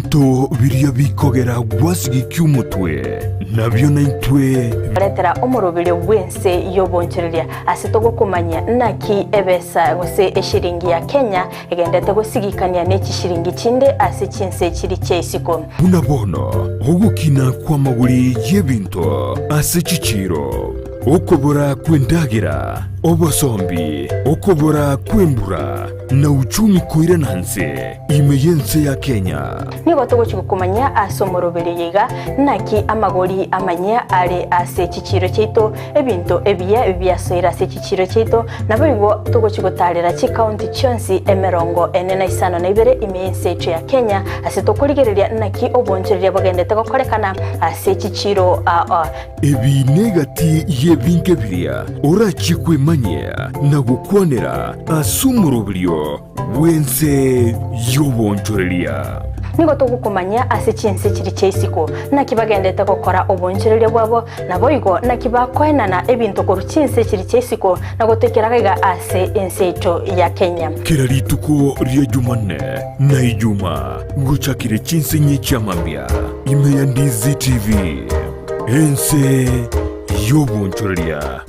Ebinto biria bikogera gwasigikia omotwe, nabio naintwe. Retera omoroberio bw'ense y'obonchoreria ase togokomanyia naki ebesa gose eshiringi ya Kenya egendete gosigikania ne chishiringi chinde ase chinse chiri chia isiko. Buna bono ogokina kw'amagori y'ebinto ase chichiiro, okobora kw'endagera, obosombi, okobora kw'embura, na uchumi koirana nse ime y'ense ya Kenya. Nigo togochia gokomanyia ase omoroberio oyo iga, naki amagori amanyia are ase chichiiro chiaito, ebinto ebiya biasoire ase chichiiro chiaito, naboigo togochia gotaarera chikaunti chionsi emerongo ene na isano na ibere ime y'ense yaito ya Kenya, ase tokorigereria naki oboonchoreria bogendete gokorekana ase chichiiro ao. Ebi negati y'ebinto biria orachie kwemanyia na gokwanera ase omoroberio bw'ense y'oboonchoreria. Nigo togokomanyia ase chinse chiria chia isiko, naki bagendete gokora oboonchoreria bwabo, naboigo naki bakoenana ebinto korwa chinse chiria chia isiko na gotoikera gaiga ase ense yaito ya Kenya. Kera rituko ria Jumanne na Ijumaa gochakire chinse inye chia mambia ime ya Ndizi TV, ense y'oboonchoreria.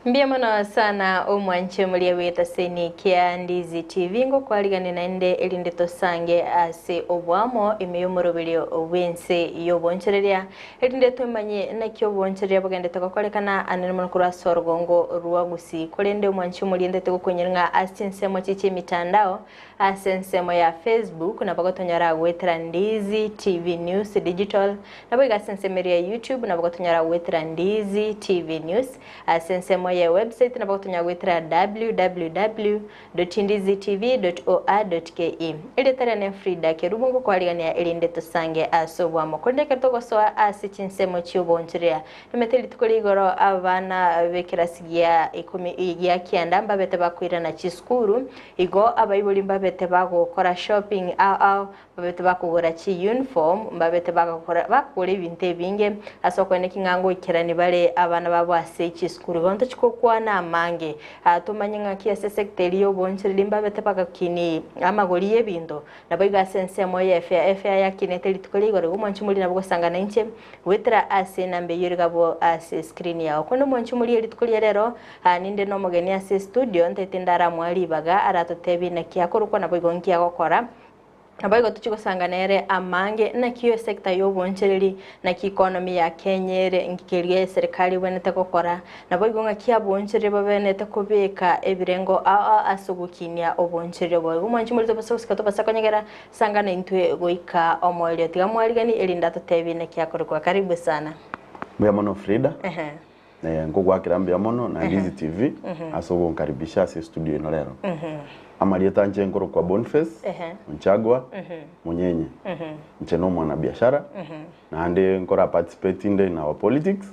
Mbuya mono sana omwanche moria bw'etaseni kia Ndizi TV ngokwarigane naende erinde tosange ase oboamo ime y'omoroberio bw'ense y'obonchoreria Erinde twemanyie naki oboonchoreria bogendete gokorekana anene mono korwa ase orogongo rwa Gusii. Korende omwanchi omoriente tigokonyora ng'a ase chinsemo chie chi'emitandao, ase ensemo ya Facebook nabo gotonyora goetera Ndizi TV News Digital, naboigo ase ensemo eria ya YouTube nabo gotonyora goetera Ndizi TV News, ase ensemo ye website nabo gotonyora goetera www. Ndizitv.or.ke. Erieta riane Frida Kerubo ngokwarigania erinde tosange ase oboamo. Korende ekero togosoa ase chinsemo chi'oboonchoreria, nimete rituko ria igoro abana b'ekerasi gia ikomi gia kianda mbabete bakoirana chisukuru, igo abaibori mbabete bagokora shopping ao ao, Mbabete bakogora chiuniform, mbabete bagakora bakogora ebinto ebinge ase okoeneki ng'a ngoikerani bare abana babo ase chisukuru. Bono tochi gokwana amange, ah tomanye ng'aki ase esector eria ya oboonchoreri mbabete bagakini amagori ya ebinto, naboigo ase ensemo ya efare, efare yakinete rituko ria igoro igo mwanche morie nabo gosangana inche goetera ase enamba eyio ere gabo ase escreen yao. Korende mwanche morie rituko ria rero, ah ninde na omogeni ase estudio ntaete ndaramoe ribaga aratotebie naki akorokwa naboigo nki agokora. Naboigo tochie gosanga nere amange, naki esector y'obonchereri, naki economy ya Kenya ere, nki keria eserikari ebwenerete gokora, naboigo ng'aki abonchereri babenerete kobeka ebirengo ao ao ase ogokinia obonchereri obo. Igo mwanche more tobasa gosika tobasa konyegera, sanga naintwe goika omoerio. Tiga mwarigani erinde atotebie naki akorokwa. Karibu sana. Mbuya mono Frida. Ehe. Eh, nkogwakera mbuya mono na Ndizi TV ase ogonkaribisha ase estudio ino rero. Amarieta anche nkorokwa Boniface Onchagwa Munyenye. Inche no omwanabiashara naende nkora participate inde in our politics.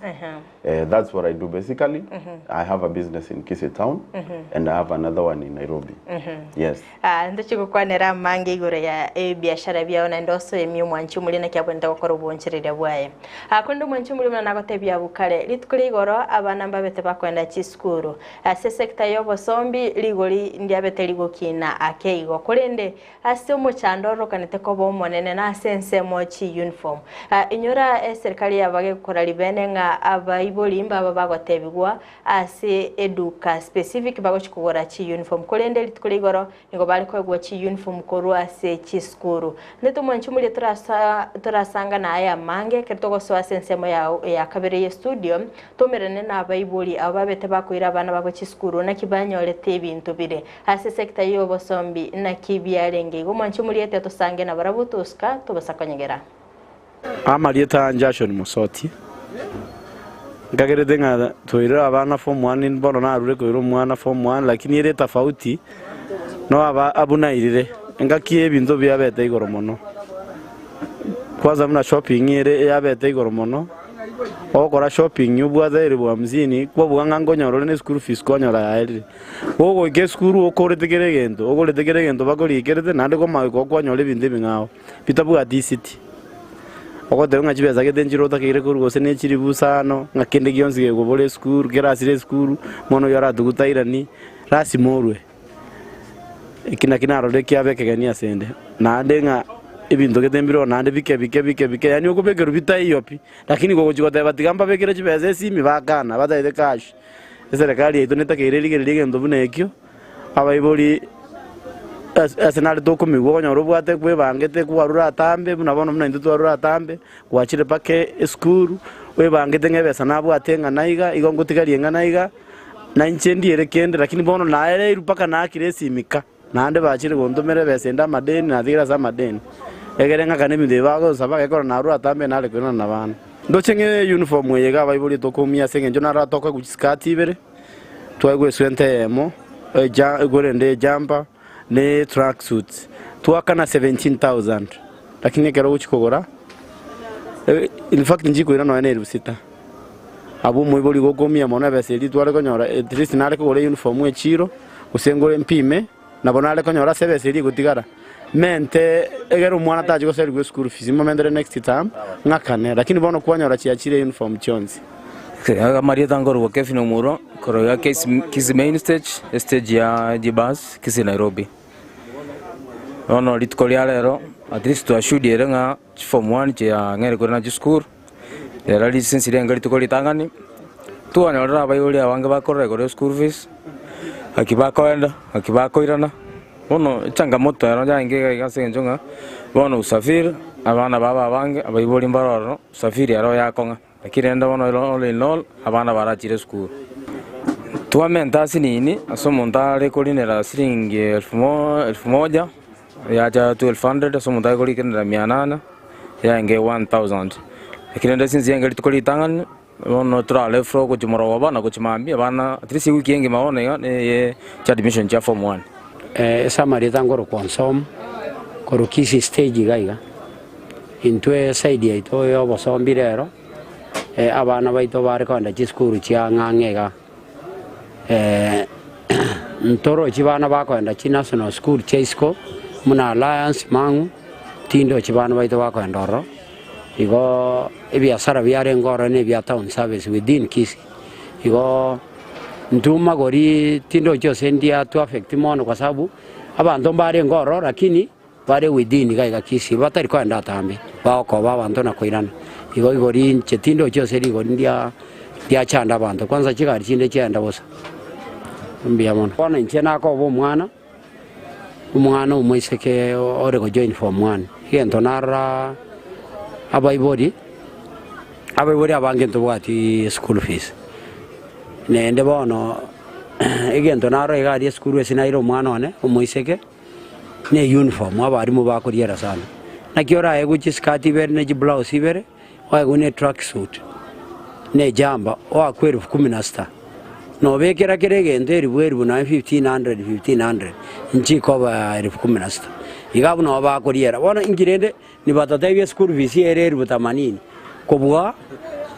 Eh, that's what I do basically. I have a business in Kisii town and I have another one in Nairobi. Yes. Aa, ntochie gokwanera amange igoro ya ebiashara biao naende osoemie omwanchi omoria naki abwenerete gokora obonchereria bwaye. Aa, korende omwanchi omoria buna nagotebia abwo kare, rituko ria igoro abana mbabete bakoenda chisukuru. Ase esector y'obosombi rigori ndiabete rigokina ake igo, korende ase omochando orokanete koba omonene na ase ensemo chiuniform. Aa, inyora eserikari yaba gegokora ribene ng'a abaibori mbaba bagotebigwa Ase eduka specific bagochia kogora chi uniform korende rituko ria igoro nigo bare koegwa chi uniform korwa ase chisukuru. Naende tomwanche moria torasa torasangana aya amange ekero togosoa ase ensemo ya ya kabere ye studio toumerane na abaibori abwo babete bakoira abana babo chisukuru naki banyorete ebinto bire ase sector ya obosombi naki biarenge igo mwanche moria tiatosange nabarabwo tosuka tobasa konyegera. Amarieta a Jashon Mosoti. Nkagerete ng'a twairire abana form one bono narure koira omwana form one lakini ere etafauti no aba abwo nairire engaki ebinto biabete igoro mono. Kwanza buna shopping ere yabete igoro mono, ogokora shopping obwate elfu hamsini kwabua ng'a nkonyora ore na eschool fees kwanyora yaerire. Gogoika esukuru okorete kera egento, ogorete kera egento bakorikerete naende komanya goika kwanyora ebinto ebing'ao. Bitabwati isiti. Ogoteba ng'a chibesa gete nchire otakeire korwa gose ne chilifu isano, ng'a kende gionsi gekobora esukuru, kerasire esukuru, omwana oyio aratuguta airanie, lasima orwe. Eki naki narorire kiaba ekegeni asende, naende ng'a ebinto gete mbireo naende bike bike bike bike, yaani okobekerwa bitaiyo pi, lakini gogochia goteba tiga mbabekere chibesa esimi, bakana, bataete cash. Eserekari yaito netakeire erigererie egento buna ekio, abaibori ase ase nare tokomigwa okonyora obwate kwebangete kwarure atambe buna bono buna intwe twarure atambe, gwachire mpaka esukuru, oebangete ng'a ebesa nabwate eng'ana iga, igo ngotigaria eng'ana iga, na inche ndiere kende lakini bono naereirwe mpaka naakire esimi ka, naende bachire gontomera ebesa ende amadeni natigire ase amadeni, egere ng'akane ebinto ebi bagonsaba gekogera narure atambe nare koirana na abana. Ndoche ng'a eyuniform eye iga abaibori tokoumia ase eng'encho naro tokoegwa chisikati ibere, twaegwa eswenta eyemo, eja korende ejumper ne tracksuit, twakana 17,000 lakini ekero ogochia kogora in fact nchikoira nonya na elfu sita. Abwo omoibori igo okoumia mono ebesa eria tware konyora at least nare kogora eyuniform echiro, gose ngore mpime, nabo nare konyora ase ebesa eria egotigara, mente egere omwana tachi goserigwa eschool fees, momentere next term ng'akane, lakini bono kwanyora chiachire eyuniform chionsi. Amarieta nkorokwa Kevin Omurwa, korwa iga Kisii main stage, estage ya chibus, Kisii Nairobi. Bono rituko ria rero, at least twashuhudiire ng'a chiform one chiang'eire korwa nachio esukuru. Rero risensi riaye rituko ritang'ani, twanyorire abaibori abange bakorora igoro ya school fees, naki bakoenda, naki bakoirana, bono echangamoto ero yarenge iga iga ase eng'encho ng'a bono usafiri, abana babo abange, abaibori mbare ororo, usafiri ero yakong'a, lakini rende bono ero all in all, abana barachire esukuru. Twamenta ase nini, ase omonto are korinera siringi elfu mo elfu moja. Yacha 1200 ase omonto aye korikenera mia nane, yaenge 1000. Lakini rende since yaenge rituko ritang'ani, bono torare fro gochia morogoba na gochia mambia abana at least ewiki engima bono iga neye chia admission chia form one. Ase amarieta nkorokwa Onsomu, korwa Kisii stage iga iga. Intwe eside yaito ya obosombi rero, abana baito bare kogenda chisukuru chia ng'ang'e igaa. Ntorochi bana bakoenda chinational school chia isiko buna Alliance, Mang'u, tindochi bana baito bakoenda ororo. Igo ebiasara biarenge ororo na ebia town service within Kisii. Igo intwe magori tindochi ase ndia to affect mono kwa sababu abanto mbarenge ororo lakini bare within iga iga Kisii batari koenda atambe bagokoba abanto na koirana. Igo igori inche tindochi ase rigori ndia ndiachanda abanto kwanza chigari chinde chiaenda bosa. Mbuya mono. Bono inche nakoba omwana, omwana omoiseke ore gojoin form one, egento narora abaibori, abaibori abange ntobwati school fees. Naende bono egento narora iga aria esukuru ase naire omwana one omoiseke. ne uniform abalimu bakoriera sana. Naki oraegwe chiskirt ibere ne chiblouse ibere, oegwe ne tracksuit, ne ejumper, oakwe elfu kumi na sita. Nobekera kera egento elifu elifu nonye 1500 1500, nchikoba elfu kumi na sita. Iga abwo nabo bakoriera. Bono inki rende nibatotebia eschool fees ere elfu themanini, kobua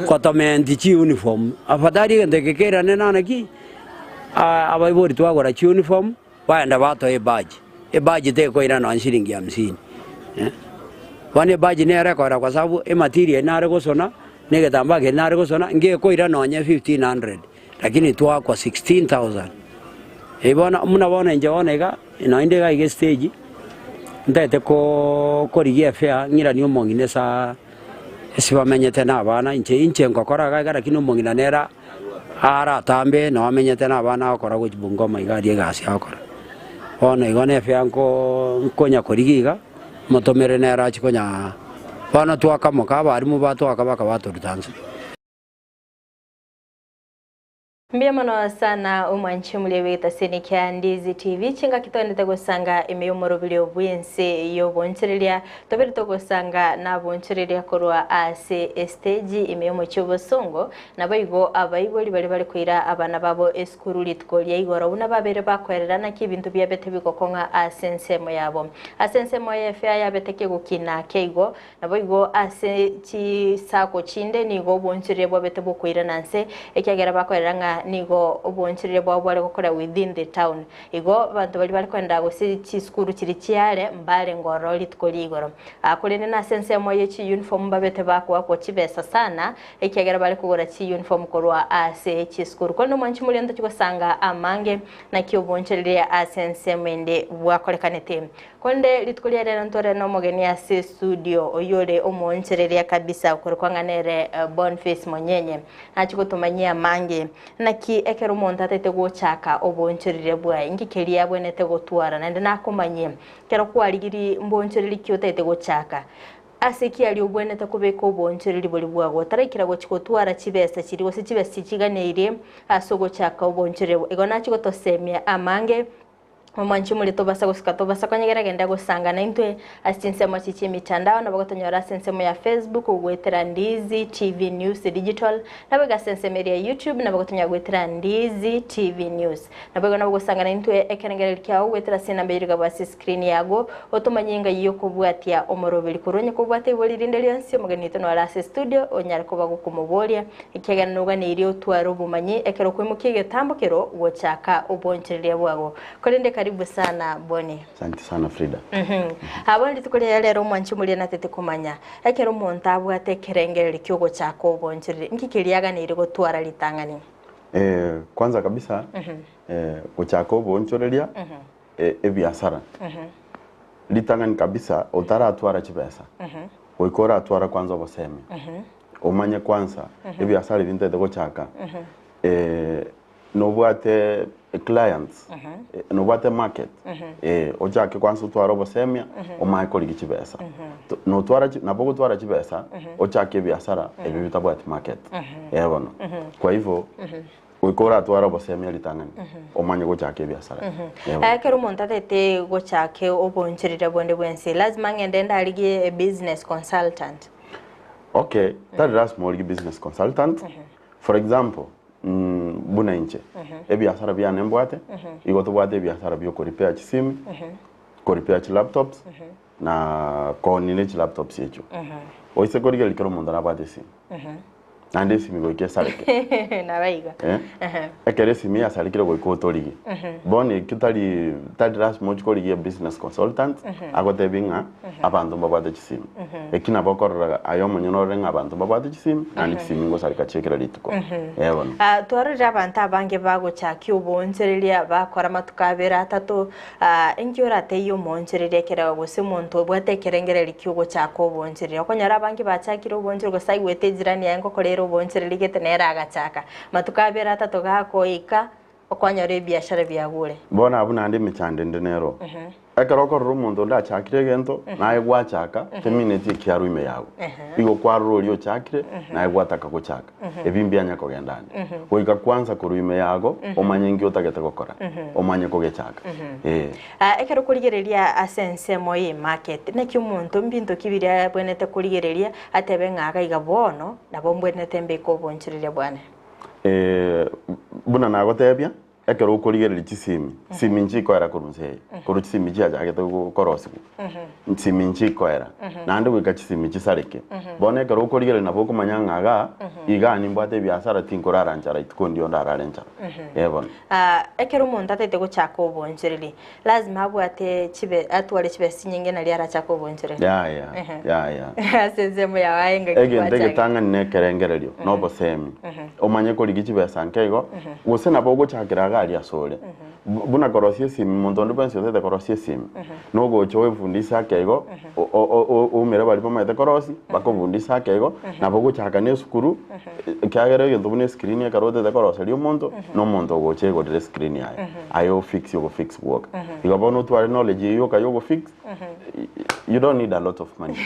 gotomenti chiuniform. Afadhali egento eke kerane nana ki, abaibori twagora chiuniform. Baenda batoa ebaji, ebaji tekoira nonya shilingi hamsini eh. Bono ebaji nere ekoera kwa sababu ematerial nare gosona, na egetambaa keria nare gosona, ngekoira nonya 1500 lakini twakwa 16000. Eyi bono buna bono inche bono iga, nonya inde iga iga estage, ntagete koo korigia efare ng'iranie omong'ina esaa ase bamenyete na abana, inche inche ngokora iga iga lakini omong'ina nere. Aratambe nao amenyete nabana agokora gochia Bungoma iga aria egasi agokora. Bono igo nefea nko nkonya korigia iga, motomere nere achie konya bono twakamoka abalimu batwaka baka batoruta nse. Mbuya mono sana omwanchi omuria bw'egetaseni kia Ndizi TV chingaki toendete gosanga ime y'omoroberio bw'ense y'obonchereria Tobere togosanga nabonchoreria korwa ase esteji ime y'omochie obosongo, naboigo abaibori baria bare koira abana babo esukuru rituko ria igoro buna babere bakoerera naki ebinto biabete bigokong'a ase ensemo yabo. Ase ensemo y'efea yabete kegokina keigo, naboigo ase chisako chinde nigo obonchoreria bwabete bokoirana nse, ekiagera bakoerera ng'a. ng'a nigo obonchereri bwabo bware gokora within the town. Igo abanto baria bare kogenda gose chisukuru chiria chiare mbarenge ororo rituko ria igoro. Korende nase ensemo ye chiuniform mbabete bakoakwa chibesa sana ekiagera bare kogora chiuniform korwa ase chisukuru. Korende omwanchi moria ntochi gosanga amange naki obonchereri ase ensemo ende bwakorekanete. Korende rituko ria rero ntore nomogeni ase estudio oyio ore omoonchereria kabisa okorokwa ng'a nere Bonface Monyenye. Nachie gotomanyia amange naki ekero omonto ataete gochaka oboonchoreria bwaye inki keria abwenerete gotwara naende nakomanyie ekero kwarigirie mboonchoreria ki otaete gochaka ase ki aria obwenerete kobeka oboonchoreria boria bwago otaraikera gochia gotwara chibesa chiria gose chibesa chiria chiganeirie ase ogochaka oboonchoreria igo nachie gotosemia amange. Omwanchi omore tobasa gosuka tobasa konyegera genda gosanga naintwe ase chinsemo echi chi'emitandao nabo gotonyora ase ensemo ya Facebook goetera Ndizi TV News Digital nabo iga ase ensemo eria ya YouTube nabo gotonyora goetera Ndizi TV News nabo igo nabo gosanga naintwe ekerengererio kiao goetera ase enamba eyio rigabwa ase escreen yago otomanye engai y'okobwatia omoroberi korwa onye kobwate ibori rinde rionsi omogeni oito nore ase estudio onyare koba gokomoboria Ekiagera noganeirie otware obomanyi ekero okoimokia egetambo kero gochaka obonchereria bwago. Korende karibu sana Bonny. Asante sana Frida. Aa bono rituko riaye rero omwanchi omoria natete komanya, ekero omonto abwate ekerengererio kiogochaka obonchereria, nki keria aganeirie gotwara ritang'ani? Kwanza kabisa gochaka obonchoreria ebiasara ritang'ani kabisa otaratwara chibesa goika oratwara kwanza obosemi Omanye kwansa ebiasara ebi ntaete gochaka nobwate clients, nobwate market, ochake kwansa otware obosemia omanye korigia chibesa. Notwara chi nabo ogotwara chibesa ochake ebiasara ebi bitabwati market, eh bono. Kwa hivyo goika oratware obosemia ritang'ani omanye gochaka ebiasara. Eh bono. Ekero omonto ataete gochaka oboncherera bonde bwensi, lazima ng'ende ndarigie ebusiness consultant. Okay, tari lasima origie business consultant. For example, buna inche, ebiasara biane mbwate, igo tobwate ebiasara bia okorepair chisimi, korepair chilaptops, na koonia ne chilaptops echio. Oise korigereria kera omonto nabwate esimi. Naende esimi goika esareke. Nabo igo. Eh? Ekero esimi yasarekire goika otorigie. Bono ekio tari tari lasima ochie korigia business consultant agotebie ng'a abanto mbabwate chisimi. Eki nabo okorora aye omonyene orore ng'a abanto mbabwate chisimi naende chisimi ngosareka chie kera rituko. Eh bono. Ah, twarorire abanto abange bagochakia oboonchoreria bakora amatuko abere atato Ah, inki orateyie omoonchoreria ekero gose omonto obwate ekerengererio ki'ogochaka oboonchoreria? Okonyora abange bachakire oboonchoreria gose aigwete ejirani yaye ngokora ere oboonchoreria gete nere agachaka. Matuko abere atato gakoika, okwanyora ebiashara biagure. Bono abwo naende emechando ende nero. Ekero okorora omonto onde achakire egento, naye gwachaka, temineti ekiarwa ime yago. Igo kwarora oria ochakire, naye gwataka gochaka. Ebi mbianya kogenda ande. Goika kwansa korwa ime yago, omanye nki otagete gokora, omanye kogechaka. Ee. Ah, ekero okorigereria ase ensemo ye market, naki omonto mbinto ki biria abwenerete korigereria atebe ng'a iga iga bono nabo mbwenerete mbeke obonchoreria bwane? Buna nagotebia, Ekero okorigereria chisimi, chisimi nchikoera korwa nse eye, korwa chisimi chiachagete korosigwa, chisimi nchikoera, naende goika chisimi chisareke. Bono ekero okorigereria nabo okomanya ng'a igaa, igaa nimbwate ebiasara tinkorara nchara rituko ndio ndarare nchara. Eh bono. Ah, ekero omonto ataete gochaka obonchoreri, lazima abwate chibe atware chibesa chinyinge naria arachake obonchoreri. Yaya, yaya. Ase ensemo yao aye ngaki Egento gwachagete. egetang'ani na ekerengererio, na obosemi. Omanye korigia chibesa nke igo, gose nabo ogochakera iga aria asore. Buna korosia esimi, monto onde bwensi otagete korosia esimi, nogocha oefundise ake igo, oumere baria bamaete korosia, bakobundise ake igo, nabo ogochaka na esukuru, ekiagera egento buna escreen ekero otagete koroseria omonto, na omonto ogocha egorere escreen yaye, aye ofix ogofix gwoka. Igo bono otware knowledge eywo yoka ya ogofix, you don't need a lot of money.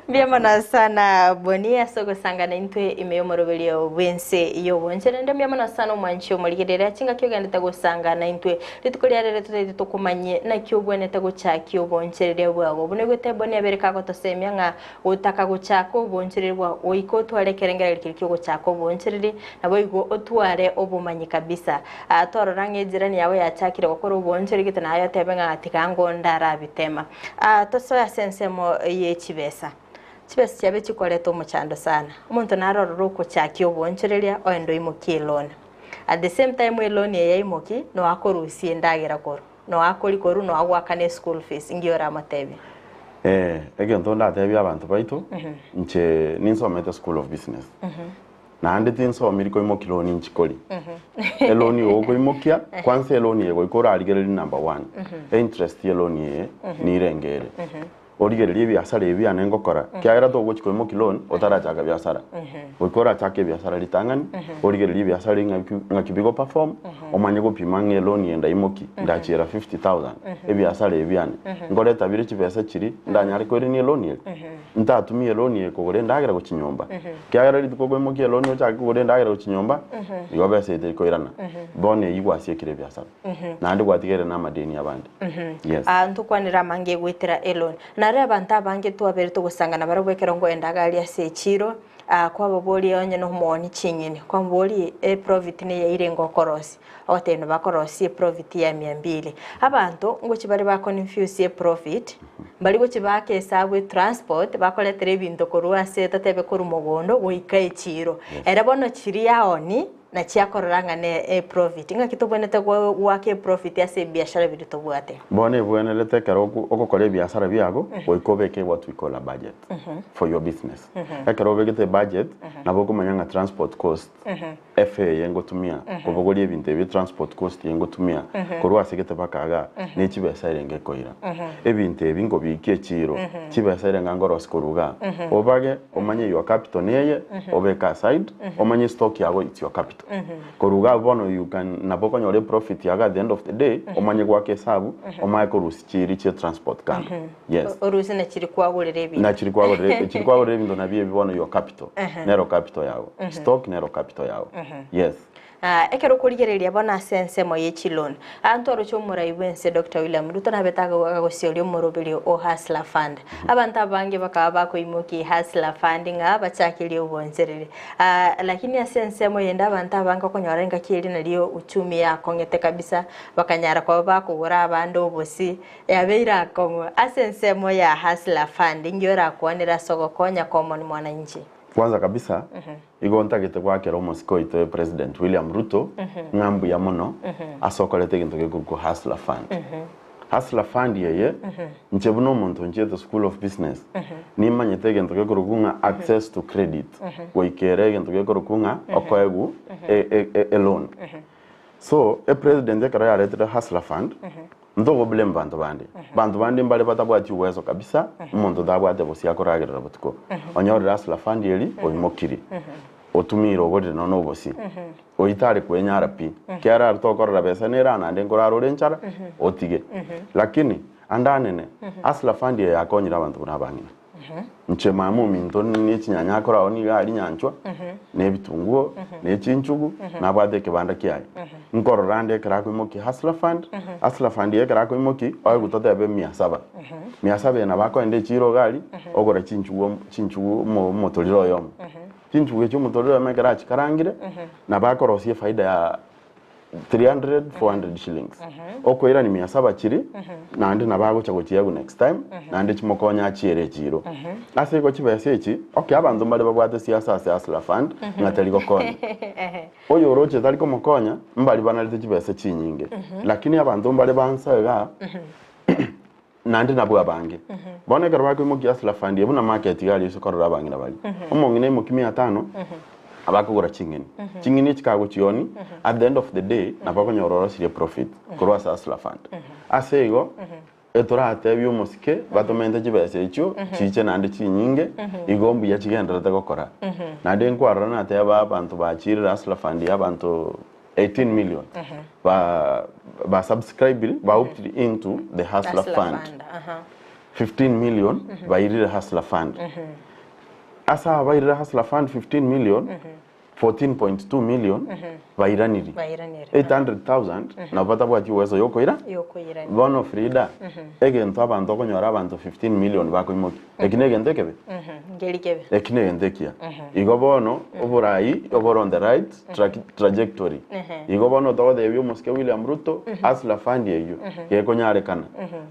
Mbuya mono sana Boni ase ogosangana intwe ime y'omoroberio bw'ense y'obonche rende mbuya mono sana omwanchi omorigereria chingaki ogendete gosangana intwe rituko ria rero totaete tokomanyie naki obwenerete gochakia obonchereria bwago buna oigwete Boni abere kagotosemia ng'a gotaka gochaka obonchereria bwago goika otware ekerengererio keria kiogochaka obonchereri naboigo otware obomanyi kabisa Aa, torora ng'a ejirani yao yachakire gokora oboonchorigete, naye otebe ng'a tiga ango ndarabitema. Aa, tosoe ase ensemo ye chibesa. Chibesa chiabe chikoreta omochando sana. Omonto naro ororo ogochakia oboonchoreria oende oimokie eloan. At the same time eloan eye yaimoki noa akorusia endagera korwa, noa akori korwa, noa agoakana eschool fees, inki oramotebie? Eh, egento ndatebie abanto baito, inche ninsomete school of business. Naende tinsomiri koimokia loan inchikori. Eloan igo okoimokia, kwanza eloan eye goika orarigererie number one, einterest ye loan eye nirenge ere. Origererie ebiasara ebi biane ngokora, ekiagera togochi koimokia loan otarachaka biasara. Goika orachake ebiasara ritang'ani, origererie ebiasara ng'aki ng'aki bigo perform, omanye gopima ng'a eloan eye ndaimoki, ndachiera 50,000, ebiasara ebi biane, nkoreta bire chibesa chiria, ndanyare koirania eloan eri? Ntatumie eloni eye kogora endagera gochia nyomba, ekiagera rituko okoimokia eloni ochake kogora endagera gochia nyomba, igo besa eye teri koirana. Bono eyio gwasiekire ebiasara, naende gwatigaire na amadeni abande. Yes. Aa ntokwanere amange goetera eloni. Nare abanto abange twabere togosangana barabwo ekero nkoenda iga aria ase echiro, aa kwababoria onye na omooni ching'eni, kwamoboria eprofit neye irenge okorosia, ogotebia nabakorosia eprofit ya mia mbili. Abanto ngochia bare ba confuse eprofit, Mbari gochia baaka esabu etransport bakoretera ebinto korwa ase totebe korwa mogondo goika echiiro. Ere bono chiria aoni nachio akorora ng'a ne eprofit. Ng'aki tobwenerete goaka eprofit ase ebiashara biria tobwate? Bono ebwenerete ekero ogokora ebiasara biago goika obeke what we call a budget for your business. Ekero obegete ebudget nabo okomanya ng'a transport cost Efe eye ngotumia kobogoria ebinto ebi transport cost eye ngotumia korwa ase gete baka igaa ne chibesa erenge ekoira. Ebinto ebi nkobikia echiro chibesa erenga ngorosia korwa igaa. Obage omanye your capital neye obeke aside omanye stock yago it's your capital. Korwa igaa bono you can nabo okonyora eprofit yago at the end of the day omanye goaka esabu omanye korusia chiria chie transport kando. Yes. Orusie na chiri kwagorera ebinto. Na chiri kwagorera chiri kwagorera ebinto nabio ebi bono your capital. Nero capital yago. Stock nero capital yago. Yes. Ah, ekero okorigereria bono ase ensemo ye chiloan, aa ntwaroche omorai bw'ense Doctor William Ruto nabete agagosioria omoroberio o Hustler Fund. Abanto abange bakaba bakoimokia Hustler Fund ng'a bachakerie obonchereri. Ah, lakini ase ensemo eyende abanto abange okonyora engaki eria nario uchumi yakong'ete kabisa, bakanyara koba bakogora abande obosie, Yabeire akong'u ase ensemo ya Hustler Fund inki orakwanere ase ogokonya common mwananchi? Kwanza kabisa igo ntagete goakera omosike oito President William Ruto ng'a mbuya mono ase okoreta egento gekorokwa Hustler Fund. Hustler Fund eye inche buna omonto nchiete school of business nimanyete egento gekorokwa ng'a access to credit goikera egento gekorokwa ng'a okoegwa eloan. So epresident ekero yaretire Hustler Fund Ntogo blame banto bande. Banto bande mbare batabwati uwezo kabisa, omonto tabwate bosie akoragerera botuko. Onyorire hustler fund eri, oimokiri. Otumire ogorire nonya obosie. Oyio tari kwenyara pi. Ekiagera aria tokorora besa nere aa naende nkorara ore enchara, otige. Lakini, ande anene, hustler fund eye yakonyire abanto buna abang'ina. Inche mama ominto ne chinyanya akore ao nigo aria nyanchwa, na ebitunguo, na echinchugu, nabwate ekebanda kiaye. Nkorora ande ekero akoimokia Hustler Fund, Hustler Fund eye ekero akoimokia, oegwe totebe mia saba. Mia saba eye nabo akoenda echiro iga aria, ogora chinchugu chinchugu omo omotoriro oyomo. Chinchugu echio omotoriro oyomo ekero achikarangire, nabo akorosia efaida ya 300, 400 shillings. Okoirania mia saba chiria, naende nabo agocha gochiegwa next time, naende chimokonye achiere echiro. Ase igo chibesa echi, okay abanto mbare babwate siasa ase Hustler Fund, ng'a teri gokonya. Oyo oroche tari komokonya, mbari banarete chibesa chinyinge. Lakini abanto mbare bansa igaa, naende nabwo abange. Bono ekero bakoimokia Hustler Fund eye buna market iga aria ase korora abang'ina baria. Omong'ina aimokia mia tano, abakogora ching'eni. Ching'eni echi kagochioni, at the end of the day, nabo okonyora orosirie profit korwa ase Hustler Fund. Ase igo, etoratebie omosike batomente chibesa echio, chiche naende chinyinge, igo mbuya chigendererete gokora. Naende nkwarora nateba abanto bachirire Hustler Fund ya abanto 18 million ba ba subscribire ba opted into the Hustler Hustler Fund. Fund, aha. 15 million bairire Hustler Fund. Ase aba bairire Hustler Fund 15 million, 14.2 million bairaniri. Bairanire. 800,000 nabo batabwati uwezo yokoira. Yokoirania. Bono Frida, egento abanto okonyora abanto 15 million bakoimokia, eki negento ekebe? Nkeri kebe. Eki negento ekiya. Igo bono oborai obore on the right track, trajectory. Igo bono togotebia omosike William Ruto, Hustler Fund eyio, gekonyarekana.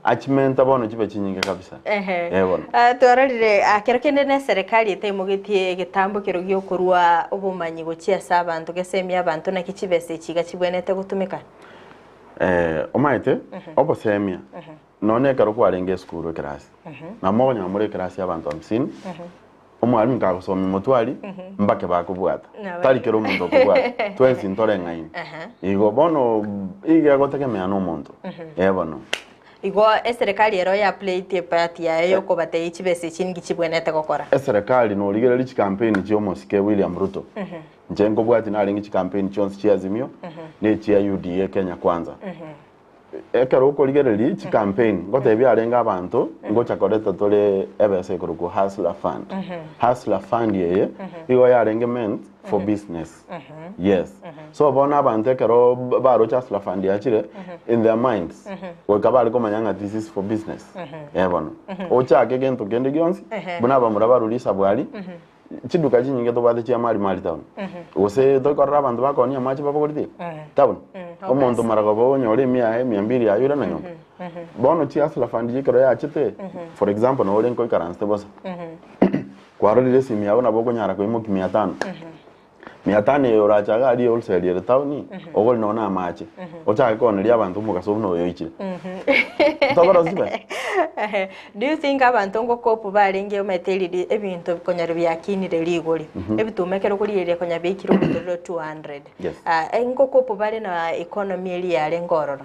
Achimenta bono chibe chinyinge kabisa. Ehe. Eh bono. Ah, twarorire ah, kero kende na eserekari etaimogetie egetambo kero giokorwa obomanyi gochia ase abanto gesemia abanto naki chibesa echi iga chibwenerete gotumeka. Eh, omaete, obosemia, nonya ekero kwarenge esukuru ekerasi, nabo mokonyora more ekerasi y'abanto hamsini, omwalimu kagosomia motwari, mbake bakobwata. Nabo. Tari kera omonto okobwata. Twensi ntoreng'aini. Igo bono, iga egotegemea na omonto. Eh bono. Igo eserekari ero ya played epart yaye yokobatebia chibesa echi ninki chibwenerete gokora. Eserekari norigereria chikampeni chia omosike William Ruto. Inche nkobwatia narenge chikampeni chionsi chia Azimio na echia UDA Kenya Kwanza. Ekero okorigereria chikampeni ngotebia arenge abanto ngocha koreta tore ebesa ekorokwa Hustler Fund. Hustler Fund eye igo yarenge meant for business. Yes. So bono abanto ekero baroche Hustler Fund yachire in their minds goika bare komanya ng'a this is for business. Eh bono. Ochake gento kende gionsi buna abamura barure risabu aria Chiduka chinyinge tobwate chia mali mali town. Gose tokorora abanto bakoonia amache babogoreti town. Omonto maragoba onyore emia yaye emia mbiri yaye oirana nyomba. Bono chi hustler fund ekero yachete, for example nabo ore nkoikaransete bosa. Kwarorire esimi yago nabo okonyara koimokia mia tano. Mia tano eye orache iga aria wholesale ere town, ogore nonye na amache, ochake kooneria abanto omogaso buna oyo oichire. Tokorosia chibesa? Do you think abanto ngokopu barenge omanyete eriri ebinto konyora biakinire rigori, ebituma ekero okorigereria konya biaikire omotorero 200. Yes. Ah, ngokopu bare na economy eria yarenge ororo.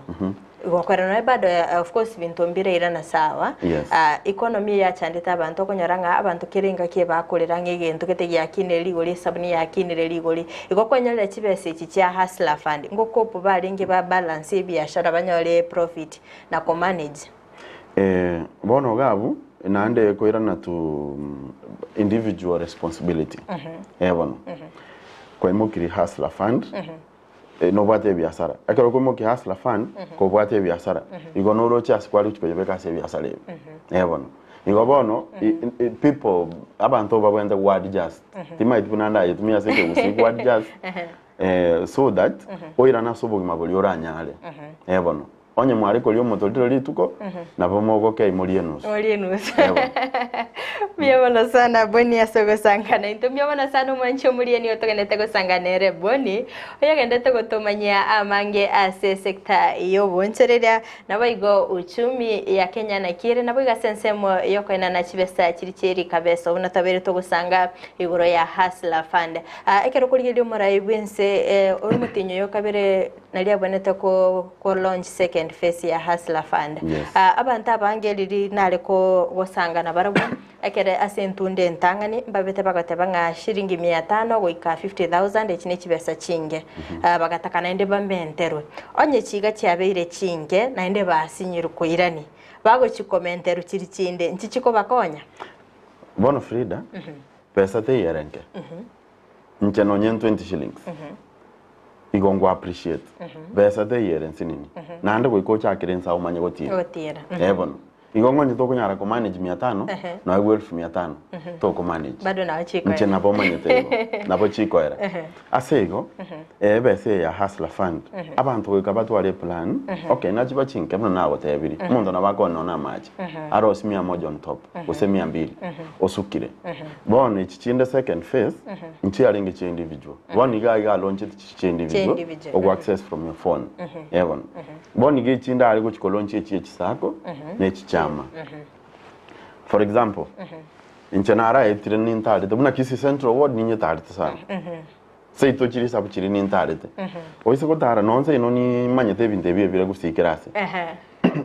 Gokora nonya bado of course binto mbirairana sawa, Yes. ah, economy eyachandete abanto okonyora ng'a abanto kera engaki ebakorera ng'a egento gete giakinire rigori, esabuni yakinire rigori. Igo kwanyorire chibesa echi chia hustler fund, ngokopu barenge ba balance ebiashara banyore eprofit na ko manage. Eh, bono iga abwo, naende ekoirana to individual responsibility. Eh bono, kwaimokirie hustler fund, nobwate ebiasara. Ekero okoimokia hustler fund, kobwate ebiasara, igo noroche ase kware gochia koyebeka ase ebiasara ebi. Eh bono, igo bono, people, abanto babwenerete go adjust, timaeti buna ndayetumie ase ekegusii go adjust, so that, oirane ase obogima boria oranyare. Eh bono. Onye mware koria omotoriro rituko, nabo mogokei morie enusu. Morie enusu. Eh bono. Mbuya mono sana Boni ase ogosangana intwe. Mbuya mono sana omwanchi omorieni otogenderete gosangana ere Boni, oyogenderete gotomanyia amange ase esector y'oboonchoreria, naboigo uchumi ya Kenya naki ere, naboigo ase ensemo y'okoenana chibesa chiria chie rikabesa buna twabeire togosanga igoro ya Hustler Fund. Ah, ekero okorigereria omorai bw'ense eh, ore omotienyi oyo okabere Nario abwenerete ko ko launch second phase ya Hustler Fund. Yes. Ah, abanto abange riri nare ko gosanga nabarabwo ekere ase entunda entang'ani mbabete bagoteba ng'a shilingi mia tano goika 50,000 echi ne chibesa chinge. Ah, bagataka naende bamenterwe. Onye chiga chiabeire chinke naende basinyirwe koirani, bagochikomenterwa chiri chinde nchi chikobakonya? Bono Frida, besa teiyo ere nke. Inche nonye 20 shillings igo ngo appreciate besa teiyo ere nsinini naende goika ochakere inse omanye gotira Gotira. eh bono igo ng'onye tokonyara ko manage mia tano noegwe elfu mia tano toko manage Bado nabo chikoera. inche nabo omanyete igo nabo chikoera ase igo ebesa eye ya hustler fund abanto goika batware eplan okay nachiba chinke buna nagotebirie omonto nabo akonywa nonye na amache arosie mia moja on top gose mia mbili osukire Bono echi chinde second phase nchiarenge chia individual. Bono iga iga alaunchete chichi chia individual individual, ogo access from your phone. Eh bono. Bono iga echinde are gochi kolaunch echi echisako na echichama. For example, inche naraetire nintarete buna Kisii Central ward ninyetarete sana. Seito chiri esabu chiri nintarete. Oise gotara nonye seino nimanyete ebinto ebi ebire gusii kera ase.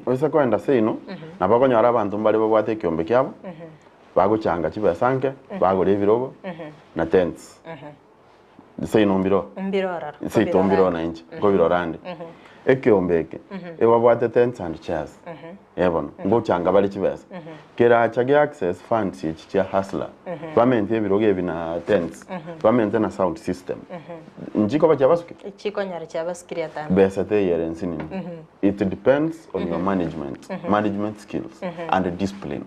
Oise koenda seino, nabo okonyora abanto mbare babwate ekiombe kiabo, Bagochanga chibesa nke, bagora ebirogo na tents. Seino mbiro. Mbiro ororo. Seito mbiro na inche, nkobirora ande. Ekeombe eke ebabwate tents and chairs eh bono ngochanga bare chibesa keracha gia access funds echi chia hustler bamente ebirogo ebi na tents bamente na sound system nchikoba chiabasuki? Chikonyora chiabasukirie atano. Besa teiyo ere nsinini it depends on your management management skills and discipline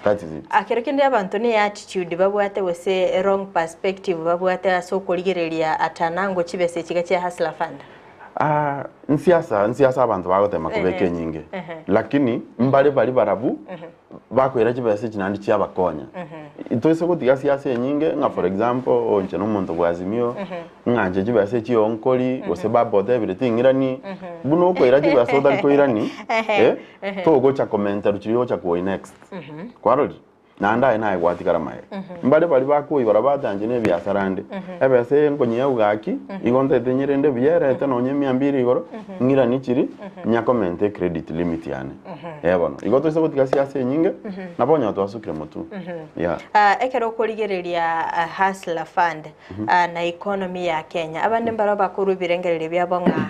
that is it. Ekero kende abanto ne attitude babwate gose wrong perspective babwate ase okorigereria atanango chibesa echi iga chia hustler fund. Ah, nsiasa nsiasa abanto bagotema kobeka enyinge lakini mbare bari barabu bakoira chibesa echi naende chiabakonya toise gotiga siasa enyinge ng'a for example oinche na omonto bwa Azimio ng'a inche chibesa echi oo nkori gose baba otebire ting'irani buna okoira chibesa otari koirani eh, togocha komenta ruchiri ogocha kuoi next kwarorire? Naende aye naye gwatigara maega. Mbare baria bakoibora batanche nebiasara ande, Ebesa eye nkonyia gaki, igo ntaete nyerende buya erete nonya emia mbiri igoro, ng'iranie chiri, nyakomente ecredit limit yane. Eh bono, igo toise gotiga siasa enyinge, nabo onye twasukire motwe. Yeah. Ah, ekero okorigereria ah, Hustler Fund ah, na economy ya Kenya, abande mbaro bakorwa ebirengererio biabo ng'a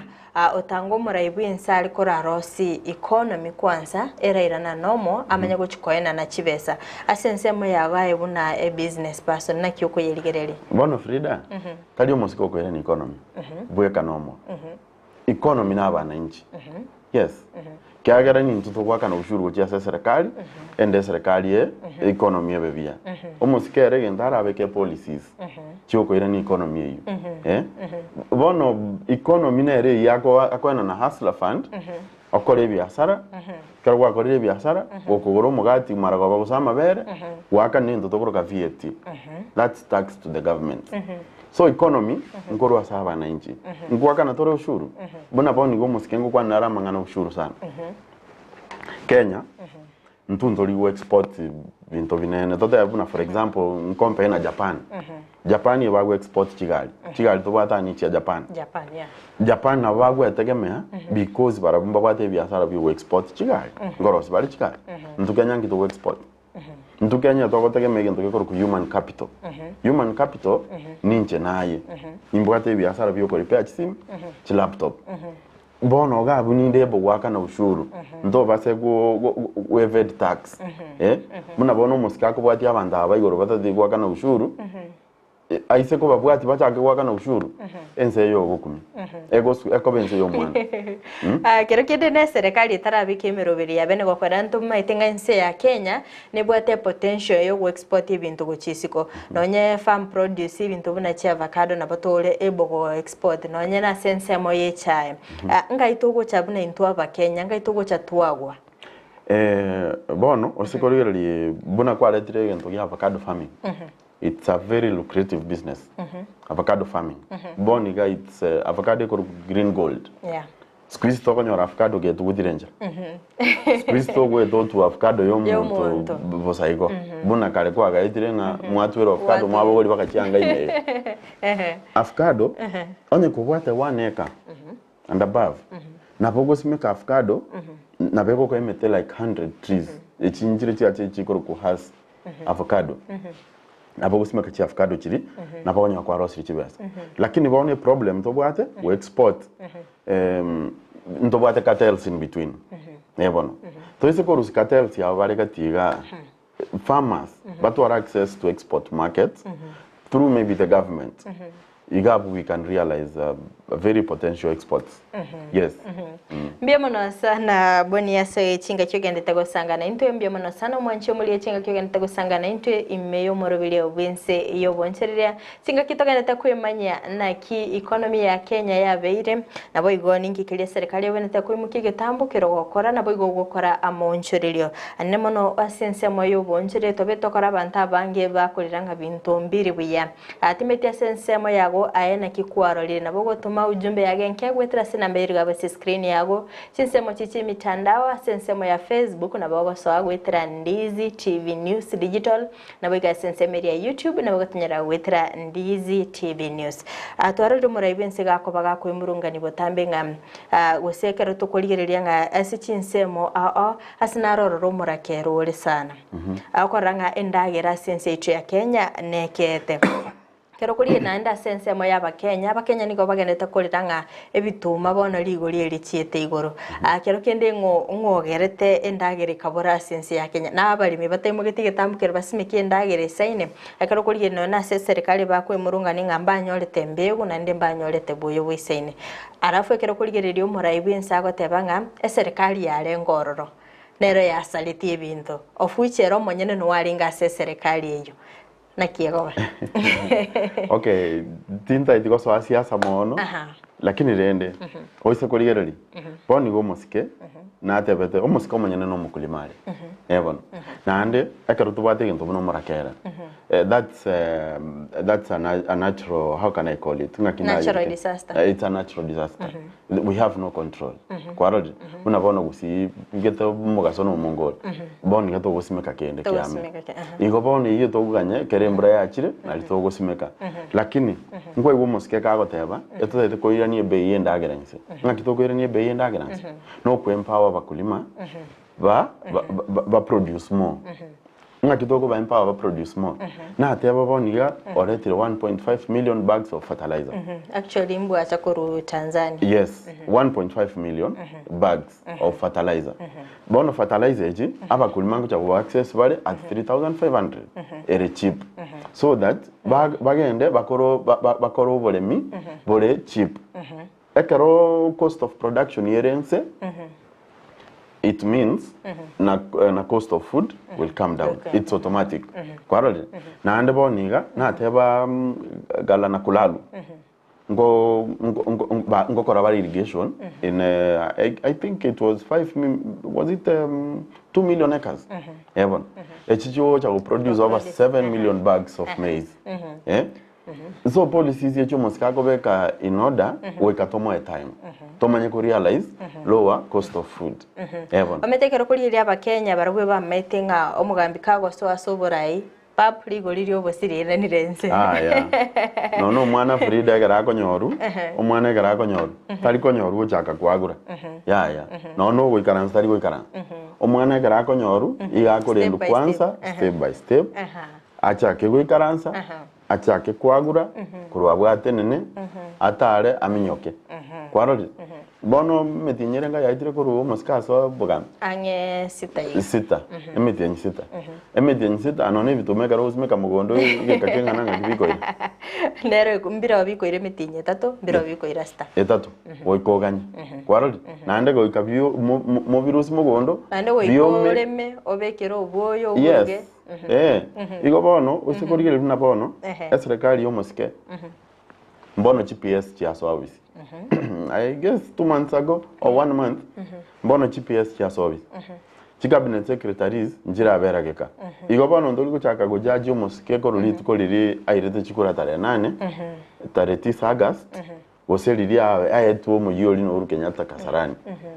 Otanga omorai bw'ense are korarosie economy kwansa erairana nomo amanye gochia koenana chibesa ase ensemo yago aye buna a business person naki okoyerigereria? Bono Frida, tari omosike okoirana economy bweka nomo. Economy na abananchi. Yes. Kiagera nintwe togoakana ushuru gochia ase eserekari, ende eserekari e economy ebe buya. Omosike ere egento arabeke policies chiokoirania economy eyio. Eh? Bono economy nere eyio ako akoenana hustler fund, okore ebiasara, ekero gwakorire ebiasara, gokogora omogati maragoba gose amabere, goakana egento tokoroka VAT. That's tax to the government. So economy nkorwa ase abananchi. Nkoakana tore ushuru? Buna bono igo omosike ngokwana nare amang'ana ushuru sana. Kenya, intwe ntori go export binto binene. Totebe buna for example, nkompare na Japan. Japan eye bago export chigari. Chigari tobwate aa nichia Japan. Japan, yeah. Japan nabo bagwetegemea because barabwo mbabwate ebiasara bia go export chigari. Nkorosia bare chigari. Intwe Kenya nki togo export? Intwe Kenya togotegemea egento gekorokwa human capital. Human capital ninche naye, nimbwate ebiasara bia okorepair chisimu, chilaptop. Bono iga abwo ninde able goakana ushuru, ntobase go- go- go evade tax eh, buna bono omosike akobwatia abanto aba igoro batati goakana ushuru, Aise kobabwatia bachake goakana ushuru, ense eye yogokumia, egosu ekoba ense y'omwana. Ah, kero kende na eserekari etarabeka emeroberi yabe nigo kwera ntomaete ng'a ense ya Kenya nebwate epotential ya ogoexport ebinto gochia isiko. Nonye farm produce ebinto buna chiavacado nabo tore able goexport nonye na ase ensemo ya echae. Ah, ngai togocha buna intwe abakenya, ngai togocha twagwa. Bono ase korigereria buna kwaretire egento gia avocado farming, It's a very lucrative business avocado farming bono iga it's avocado ekorokwa green gold Yeah. siku hizi tokonyora avocado getugutire enchera siku hizi togoeta otwa avocado ya omonto Y'omonto. bosa igo buna kare kwagaetire ng'a mwatwera avocado Mwatwera. mwabogori bakachianga ime iga avocado onye kobwate one acre and above nabo ogosimeka avocado nabo egokoa emete like 100 trees echi nchire chiacha chikorokwa has avocado nabo ogosimeka chi avocado chiri nabo okonyora kwarosirie chibesa lakini bono eproblem tobwate go export ntobwate cartels in between eh bono toise korusia cartels abo bare gati igaa farmers batware access to export markets through maybe the government Iga abwo we can realize very potential exports. Yes. Mbuya mono sana Boni ase chingaki ogendete gosangana intwe mbuya mono sana omwanchi omoria chingaki ogendete gosangana intwe ime y'omoroberio bw'ense y'obonchereria chingaki togendete kwemanyia naki economy ya Kenya yabeire naboigo ninki keria eserekari ebenete koimokia egetambo kero gokora naboigo gokora amaonchorerio anene mono ase ensemo y'obonchereria tobe tokora abanto abange bakorera ng'a binto mbiri buya Atimeti ase ensemo yago aye naki kwarorire, nabo ogotoma ujumbe yage enke goetera ase enamba ere igabo ase escreen yago, chinsemo chie chiemitandao ase ensemo ya Facebook nabo ogosoa goetera Ndizi TV News Digital, nabo iga ase ensemo eria ya YouTube nabo ogotonyora goetera Ndizi TV News. Ah, twarorire omorai bwense gakoba gakoimurungani botambe ng'a ah, gose ekero tokorigereria ng'a ase chinsemo ao ao ase naro ororo omorakera ore sana. Agokorora ng'a endagera ase ense yaito ya Kenya nekeete. Ekero korigia naende ase ensemo y'Abakenya, Abakenya nigo bagenderete korera ng'a ebituma bono rigori eri richiete igoro. Kero kende ng'o ng'ogerete endagera ekabora ase ense ya Kenya. Na abaremi bataimogetie egetambo keria basimeke endagera esaine, ekero korigia nonya na ase eserekari bakoemurungania ng'a mbanyorete embegu naende mbanyorete boyo boisaine. Alafu ekero korigereria omorai bw'ense agoteba ng'a eserekari yarenge ororo, nero yasaretie ebinto, of which ere omonyene nigo arenge ase eserekari eyio. Naki egoba? Okay, tintaeti gosoa siasa mono, Aha. lakini rende oise korigereria bono nigo omosike natebete omosike omonyene na omokulima are eh bono naende ekero tobwate egento buna omorakera eh, that's that's a, na- a natural how can I call it ng'aki Natural ndayereke? disaster. Eh, it's a natural disaster we have no control kwarorire buna bono gusii gete omogaso na omongore bono iga togosimeka kende kiame Togosimeka ke- aha. igo bono eyio togoganya ekero embura yachire nari togosimeka lakini nkwaigwa omosike kagoteba etotagete koirania ebei ya endagera inse ng'aki tokoirania ebei ya endagera inse na oko empower abakulima ba ba ba ba produce more Ng'aki tokoba empower ba produce more? Nateba bono iga oretire 1.5 million bags of fertilizer. Actually mbwacha korwa Tanzania. Yes, 1.5 million bags of fertilizer. Bono fertilizer echi abakulima ngocha go access bare at 3500 ere cheap. So that ba- bagende bakoro ba- ba- bakore oboremi bore cheap. Ekero cost of production ere inse, it means na, na cost of food will come down. Okay. It's automatic. Kwarorire? Naende bono iga, nateba gala na kulalu. Ngo, ngo, ngo, ba, ngokora bare irrigation in I, I think it was 5 was it 2 million acres? Eh bono. Echi chigocha go produce over 7 million bags of maize. Eh? So policies echi omosike akobeka in order goika tomoe time tomanye ko realize lower cost of food eh bono. Omanyete ekero korigereria abakenya barabwo bamaete ng'a omogambi kagosoa ase oborai pap rigori riobosie riaenanire inse. Aya nonya omwana Frida ekero akonyorwa omwana ekero akonyorwa tari konyorwa gochaka kwagura yaya nonya ogoikaransa tari goikaransa omwana ekero akonyorwa iga akorendwa Step by kwanza step. step by step Achake goikaransa, achake kwagura korwa abwo atenene, atare aminyoke. Kwarorire? Bono emetienyi ere enga yaetire korwa omosike ase obogambi? Ang'e sita iga. Sita, emetienyi sita. Emetienyi sita nonya ebituma ekero ogosimeka mogondo egeka keng'ana ng'aki bikoira? Nero mbireo bikoira emetienyi etato, mbireo bikoira sita. Etato, goika oganye. Kwarorire? Naende goika bio mo- mo- mobirusie mogondo, Naende goika biome. oreme, obekere obwoyo, oburuge. Yes. Eh, igo bono ose korigereria buna bono Ehe. eserekari y'omosike mbono chips chiasoa ofisi I guess 2 months ago or one month mbono chips chiasoa ofisi chicabinet secretaries nchirabera geka igo bono ntori gochaka gojaji omosike korwa rituko riria airete chikura tarehe nane tarehe tisa August gose riria aetwe omoyio oria na Uhuru Kenyatta Kasarani.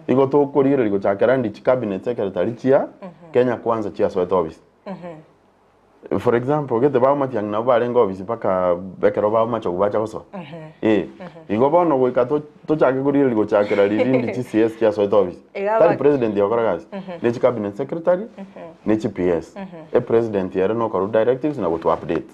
Igo tokorigereria gochakera ndi chicabinet secretary chia Kenya Kwanza chiasoete office. For example, gete bao Matiang'i nabo barenge office mpaka ekero bao Machogu bacha gosoa. Eh, igo bono goika tochake korigereria gochakera riria ndi chi CS chiasoete office. Iga Tari aba- president ogokora gasi, ne chicabinet secretary, ne chi PS. Epresident ere nokorwa directives na goto update.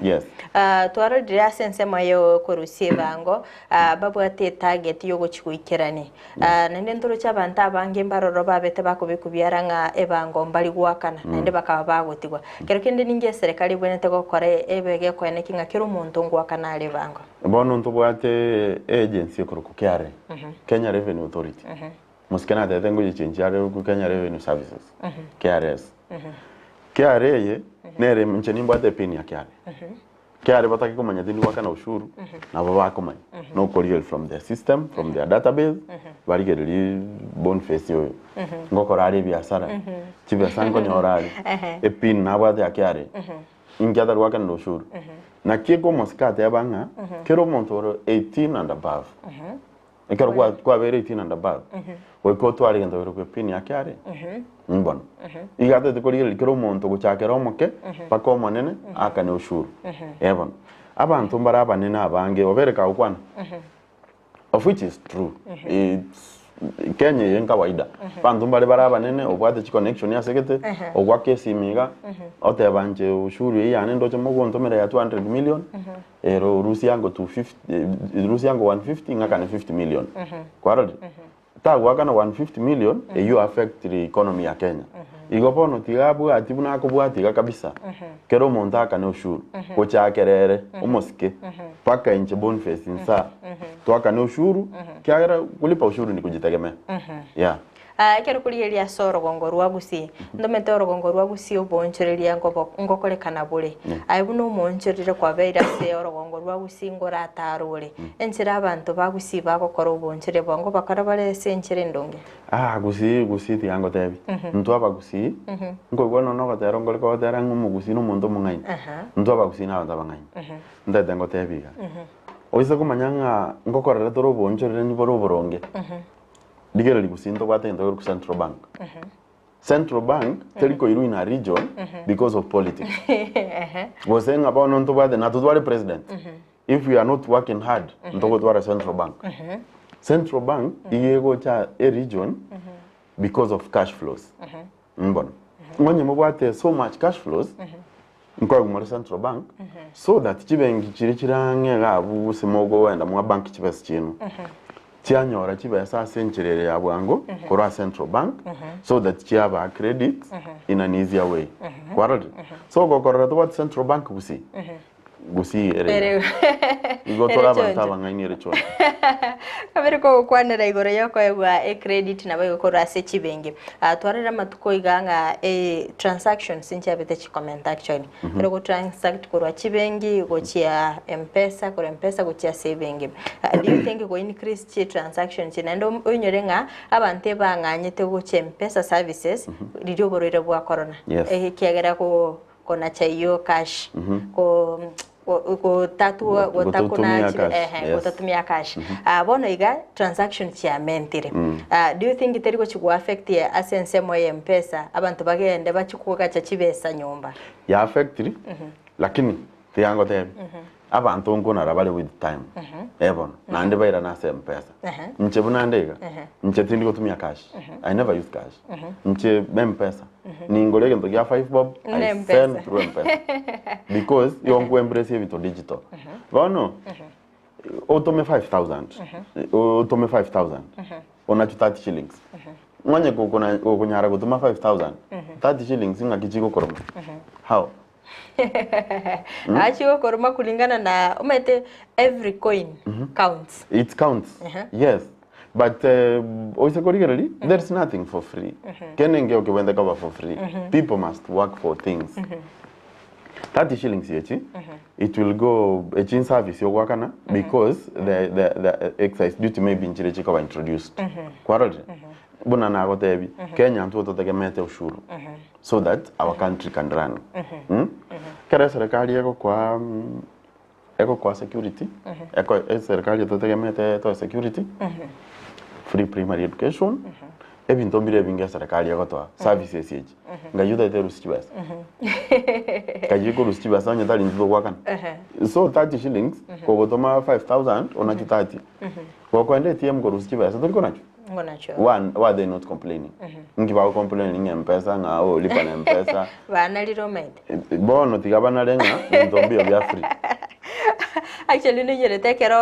Yes. Ah, twarorire ase ensemo y'okorusia ebango ah, babwate etarget y'ogochia goikerani. Ah, naende ntoroche abanto abange mbaroro babete bakobekwa biara ng'a ebango mbari goakana naende bakaba bagotigwa. Kero kende ninki eserekari ebwenerete gokora ebe gekoeneki ng'a kera omonto ngoakana are ebango? Bono ntobwate agency ekorokwa KRA, Kenya Revenue Authority. Mosike natebete ngoyechenchia are korokwa Kenya Revenue Services, KRS. KRA eye nere inche nimbwate epin ya KRA. KRA batake komanya tindi goakana ushuru, nabo bakomanya. Nokorigereria from their system, from their database, barigererie Boniface oyo. Ngokora are ebiasara, chibesa nkonyora are, epin nabwate ya KRA. Inki atari goakanera ushuru? Naki ekomosika ateba ng'a kera omonto ore 18 and above, Ekero kwa kwabeire 18 and above, goika otware egento keria epin yake are, mbono. Iga atagete korigereria kera omonto gochakera omoke mpaka omonene aakane ushuru. Eh bono. Abanto mbare abanene abange obeire kagokwana, of which is true, it's. Kenya eye nkawaida abanto mbare bare abanene obwate chiconnection ase gete ogwaka esimi iga oteba inche ushuru eye yane ndoche mogontomera ya 200 million ero orusie ango 250 rusia ango 150 ng'akane 50 million kwarorire Tagoakana 150 million eyio affect the economy ya Kenya. Igo bono tiga abwati buna akobwati iga kabisa. Kera omonto aakane ushuru. Gochakera ere omosike mpaka inche Boniface insaa toakane ushuru kiagera kulipa ushuru ni kujitegemea. Yeah. Ah, ekero korigereria ase orogongo rwa Gusii, ntomete orogongo rwa Gusii oboonchoreria ngobo ngokorekana bore. Aye buna omoonchorere kwabeire ase orogongo rwa Gusii ngoratare ore. Enchera abanto ba Gusii bagokora oboonchoreria bwango bakore bare ase enchera endonge. Ah, Gusii, Gusii tiga ngotebi. Intwe abagusii, nkoigwa nonya nogotera nkore kogotera ng'a omogusii na omonto omong'aini. Intwe abagusii na abanto abang'aini. Ntagete ngotebi iga, oise komanya ng'a ngokorera tore oboonchorerani bore oboronge, Rigereria gusii ntobwate egento gekorokwa Central Bank. Central Bank teri koirwa in a region because of politics. Gose ng'a bono ntobwate natotware president. If we are not working hard ntogotwara Central Bank. Central Bank iga egocha e region because of cash flows. Mbono. Onye mobwate so much cash flows nkoegwa more Central Bank so that chibenki chiria chire ang'e iga abwo gose mogoenda mwa bank chibesa chiaino chianyora chibesa ase enchera ere ya bwango korwa ase Central Bank so that chiabaa credit in an easier way. Kwarorire? So gokorora tobwate Central Bank gusii, gusii ere Ere iga. Igo ere tore abanto choncho. abang'aini ere choncho. Kabere kogokwanera igoro yokoegwa ecredit nabo egokorwa ase chibenki. Ah, twarorire amatuko iga ng'a eh, transactions nchiabete chikomenta actually. Ekero ogo transact korwa chibenki gochia mpesa, korwa mpesa gochia ase ebenki. Ah, do you think go increase chi transaction chi naende oinyore ng'a abanto ebang'anyete gochia mpesa services riria oborwaire bwa corona. Yes. Ekiagera go konacha eyio cash ko gotatua gotakuna Gotatumia cash, ehe yes. gotatumia cash Ah, bono iga transaction chiamentire Ah, do you think teri gochi go affect ase ensemo ya mpesa abanto bagende bachi kogacha chibesa nyomba Ya affectiri lakini tiga ngotebi abanto nkonara bare with time eh bono naende bairane ase mpesa inche buna nde iga inche tindi gotumia cash I never use cash inche mpesa Ningore egento gia 5 bob, Ne I M-Pesa. send through M-Pesa. Because igo nkoembrace ebinto digital. Bono, otome 5000, otome 5000, onachu 30 shillings. Ng'onye gokona gokonyara gotoma 5000, 30 shillings ng'aki chigokoroma? How? Aa chigokoroma kulingana na omanyete every coin counts. It counts. Yes. But oise korigereria, there is nothing for free. Kende nkeo kebwenerete koba for free. People must work for things. 30 shillings echi, it will go echi service yogoakana because the, the, the excise duty maybe nchire chikoba introduced. Kwarorire? Buna nagotebi, Kenya ntwo totegemete ushuru so that our country can run. Mm? Kere serikali egokoa mm, Egokoa security, eko eserikali etotegemete etoe security, free primary education, ebinto mbire ebinge eserikali egotoa, services echi. Ngai otaete erusie chibesa. Ngai ekorusia chibesa onye tari intwe togoakana. So 30 shillings, kogotoma 5000 onachu 30. Gokoenda ATM korusia chibesa tori konachwa? Ngonacho. Why, why are they not complaining? Nki bago complaining mpesa ng'a oh lipa na mpesa. Banarire omanyete. Bono tiga banare ng'a ebinto mbiyo bia free. Actually ninyerete ekero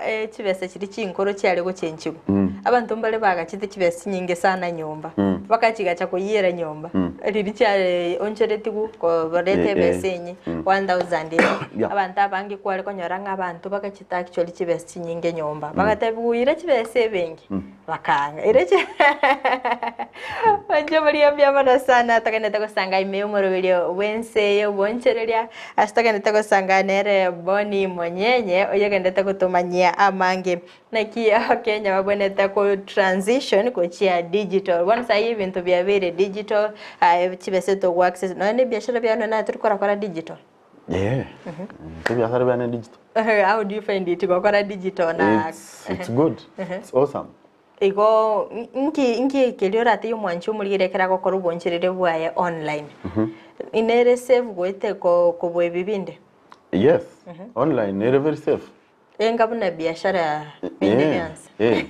eh, chibesa chiria chinkoro chiare gochenchigwa abanto mbare bagachete chibesa chinyinge sana nyomba bakachigacha koyiera nyomba riria chiare onchoretigwe koreta Eh, eh. ebesa enye 1000 eye Yeah. abanto abange kware konyora ng'a abanto bagachete actually chibesa chinyinge nyomba bagatebiwa ira chibesa ebenki Bakaanga. Ere chi Inche oboria mbuya mono sana togenderete gosanga ime y'omoroberio bw'ense eye obonchereria ase togenderete gosanga nere Bonny Monyenye oyogenderete gotomanyia amange naki abakenya babwenerete ko transition gochia digital. Bono saii ebinto biabeire digital chibesa togo access nonya na ebiashara biane nonya tori korakora digital. Eh, ebiasara biane digital. How do you find it gokora digital na It's, it's good. It's awesome. Igo nki nki keria oratebie omwanchi omorigere ekero agokora oboncherere bwaye online? Nere safe goete ko kobua ebi binde? Yes, online ere very safe. Enga buna biashara binde Eh, bionsi. eh.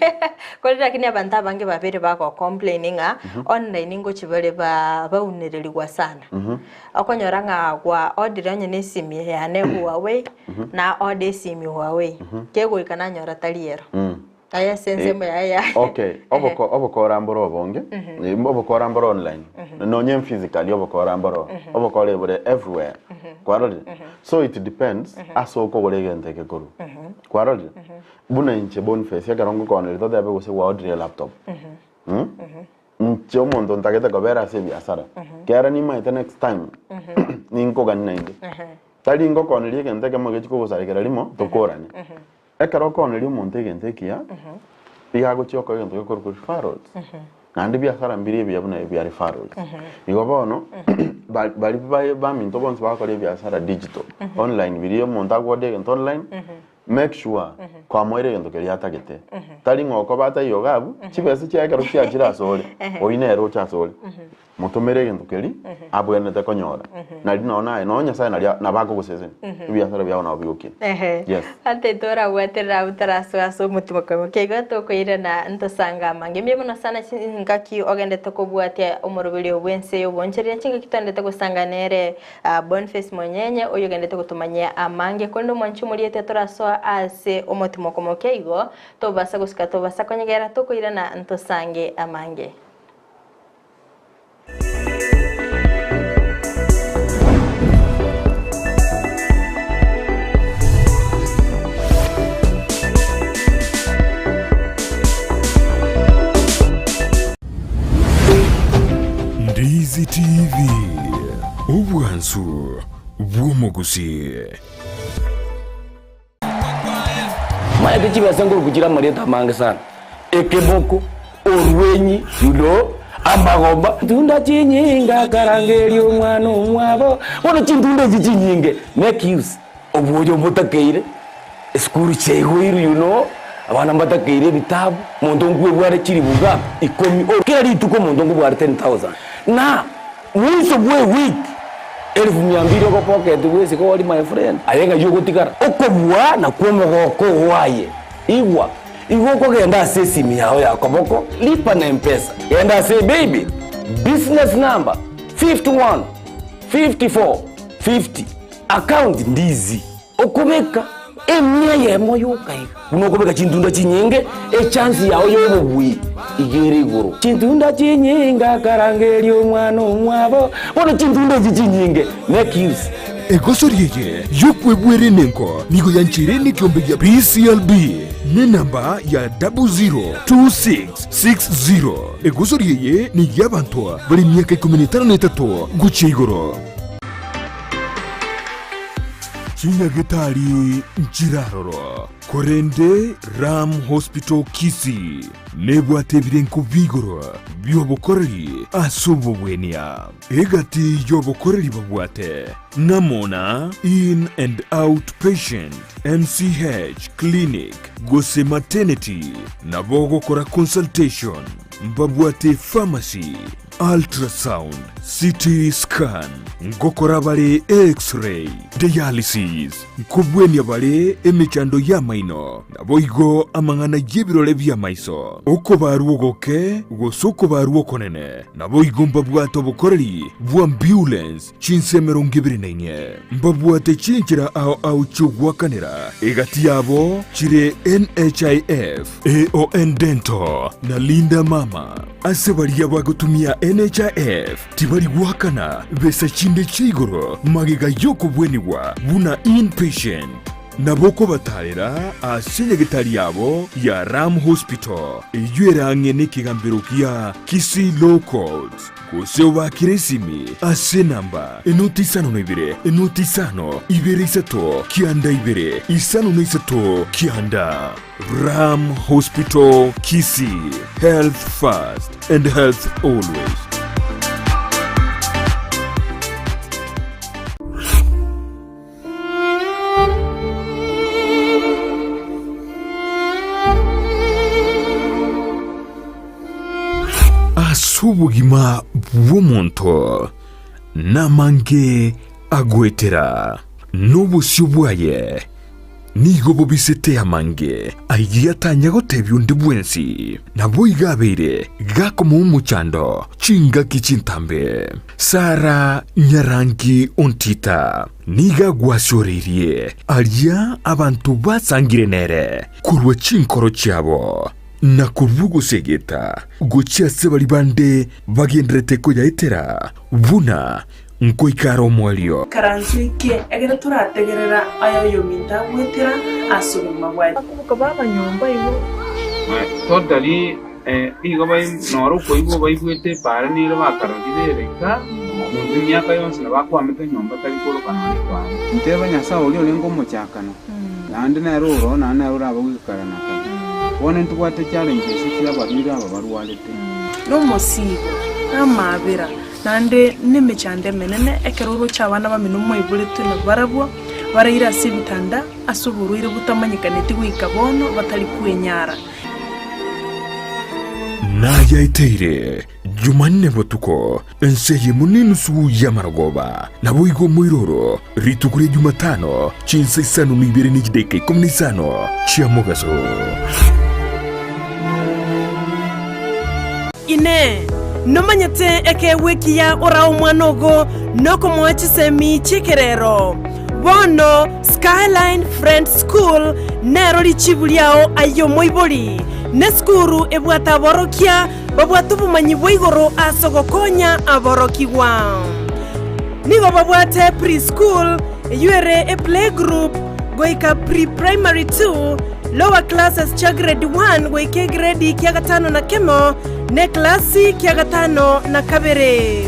Korende lakini abanto abange babeire bago complain ng'a online ngochi bare ba baunererigwa sana. Okonyora ng'a gwa order onye na esimi yane Huawei, na order esimi Huawei, kegoika nanyora tari ero. Aye ase ensemo yaye ya Okay, oboko obokora mbore obonge, eh, obokora mbore online, nonye physically obokora mboro, obokora ebore everywhere. Kwarorire? So it depends ase okogora egento eke korwa. Kwarorire? Buna inche Boniface ekero ngokoneria totebe gose gwaorderie elaptop. Mm? Inche omonto ntagete kobera ase ebiasara, kera nimaete next time ninkogani naende. Tari ngokoneria egento ekemo gechi kogosarekera rimo tokorane. Ekero okooneria omonto egento ekiya, iga agochia okoa egento gekorokwa referrals. Naende ebiasara mbire ebiya buna ebia referrals. Igo bono, ba- baria bae baminto bonsi bagokora ebiasara digital, online biria omonto agoorder egento online, make sure kwamoeire egento keria atagete. Tari ng'a okoba ataiyo iga abwo, chibesa chiaye ekero chiachire asore, oyio nere oche asore. Motomere egento keria abwenerete konyora, nari nonye naye, nonye Nyasaye nari nabo akogosesenia, ebiasara biago nabo bigokina. Ehe. Yes. Ate torabwaterera abwo tarasoa ase omotima koimo keigo tokoirana ntosanga amange. Mbuya mono sana chingaki ogendete kobwatia omoroberio bw'ense y'obonchoreria chingaki twaendete gosanga nere ah, Boniface Monyenye oyo ogendete gotomanyia amange korende omwanchi omoriete torasoa ase omotima komo keigo tobasa gosika tobasa konyegera tokoirana ntosange amange. Ndizi TV, obwansu bw'omogusii. Maete chibesa nkoruku chire amarieta amange sana, ekeboko, orwenyi, you know, amagomba. Ntunda chinyinge akarangeria omwana omwabo, bono chintunda echi chinyinge make use obwoyo mbotakeire, esukuru chiaigoirwe you know, abana mbatakeire ebitabu, omonto nkwebware chilifu ngapi? Ikomi, kera rituko omonto nkobware 10,000 na. Mwiso bw'ewiki elifu mia mbili ogopocket bw'esiko ori my friend, aye ng'ai ogotigara? Okobua nakwo omogoko oo aye. Igwa, igo okogenda ase esimi yao ya koboko, lipa na mpesa, genda ase paybill, business number 51 54 50, account ndizi. Okobeka emia eyemo yoka iga, buna okobeka chintunda chinyinge, echansi yao y'obobui iga ere igoro. Chintunda chinyinge akarangeria omwana omwabo, bono chintunda echi chinyinge make use. Egosori eye y'okwebwera enengo nigo yancheire nekiombe gia BCLB nenamba ya 002660. Egosori eye ney'abanto bare emiaka ikomi na etano na etato gochia igoro. Chinyagetari nchiraroro, korende Ram Hospital Kisii nebwate ebirenko bi'igoro bi'obokoreri ase obogwenia. Egati y'obokoreri babwate ng'amo na In and Out Patient, MCH Clinic gose Maternity, nabo ogokora consultation, mbabwate pharmacy, Ultrasound, CT scan, ngokora bare X-ray, dialysis, nkobwenia bare emechando y'amaino, naboigo amang'ana y'ebirore bi'amaiso, okobarwa ogoke gose okobarwa okonene, naboigo mbabwate obokoreri bw'ambulance chinse 24. Mbabwate chinchera ao ao chi'ogoakanera, egati yabo chire NHIF, AON Dental, na Linda Mama. Ase baria bagotumia NHIF tibari goakana besa chinde chia igoro magega y'okobwenigwa buna inpatient. Nabo okobatarera ase nyagetari yabo ya Ram Hospital eyio ere ang'e nekegambero gia Kisii Law Courts gose obakere esimi ase enamba enoti 52 enoti 5 2 3 9 2 5 3 9. Ram Hospital Kisii, health first and health always. Ase obogima bw'omonto namange agoetera, nobosio bwaye. nigo bobisete amange ayio atanya gotebia onde bwensi. Naboigo abeire gakomoa omochando chingaki chintambe. Sara nyarangi ontita nigo agwasioreirie aria abanto basangire nere korwa chinkoro chiabo, na korwa ogosegeta gochia ase baria bande bagendererete koyaetera buna nkoika are omoerio. Ikaranso eke, ekero torategerera aya oyominto agwetera ase obogima bwaye. Bakoboka baba nyomba igo. Totally nigo noro okoigwa baigwete epaara nere bakarorire ere iga, monto emiaka yonsi nabo akwamete nyomba tari koroka nonya epaara. Nteba Nyasae oria orenge omochakano, naende nere oroo, naende nere orabe goika kare na kare. Bono ntobwate challenges chi'abarwaire aba barwarete. Nomosiibo, namaabera, naende nemechando emenene, ekero oroche abana bamino moiboretwe nabarabwo, baraire ase ebitanda ase oborwaire botamanyekaneti goika bono, batari kwenyara. Nayaeteire Jumanne botuko, ense eyemo nenusu y'amarogoba, naboigo omoiroro, rituko ria Jumatano, chinsa isano na ibere ne chidaeka ikomi na isano chia mogaso. Inee! Nomanyete ekeegwa ekiya orae omwana ogo nokomoa chisemi chi'ekerero? Bono Skyline Friends School nero richibu riao aye omoibori. Nesukuru ebwate aborokia babwate obomanyi bwa igoro ase ogokonya aborokigwa. Nigo babwate pre-school eyio ere eplaygroup goika pre-primary 2, lower classes chia grade 1 goika egredi kia gatano na kemo, na eklasi kia gatano na kabere.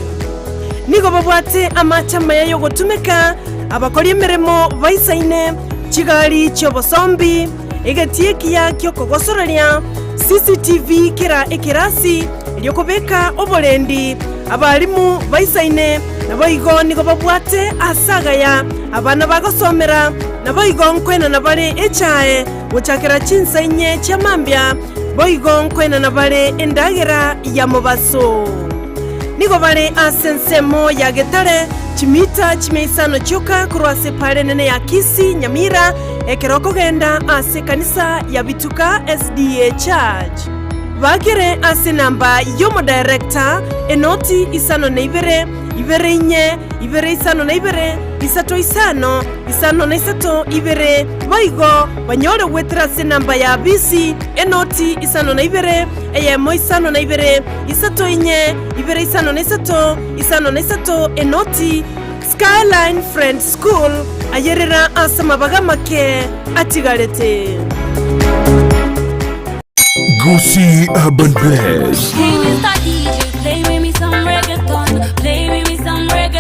Nigo babwate amache amaya y'ogotumeka, abakori emeremo baisaine, chigari chi'obosombi, egetii ekiya gi'okogosoreria, CCTV kera ekerasi, erio kobeka oborendi, abalimu baisaine, naboigo nigo babwate aase agaya abana bagosomera, naboigo nkoenana bare echae gochakera chinsa inye chia mambia, boigo nkoenana bare endagera ya mobaso. Nigo bare ase ensemo ya Getare, chimita chimia isano chioka korwa ase epaara enene ya Kisii, Nyamira, ekero okogenda ase ekanisa ya Bituka SDA Church. Bakere ase enamba y'omodirector, enoti isano na ibere, ibere inye, ibere isano na ibere, isato isano, isano na isato ibere, boigo banyore goetera ase enamba ya bisi, enoti isano na ibere, eyemo isano na ibere, isato inye, ibere isano na isato, isano na isato, enoti, Skyline Friends School, ayerera ase amabaga amake atigarete. Gusii Urban Blaze.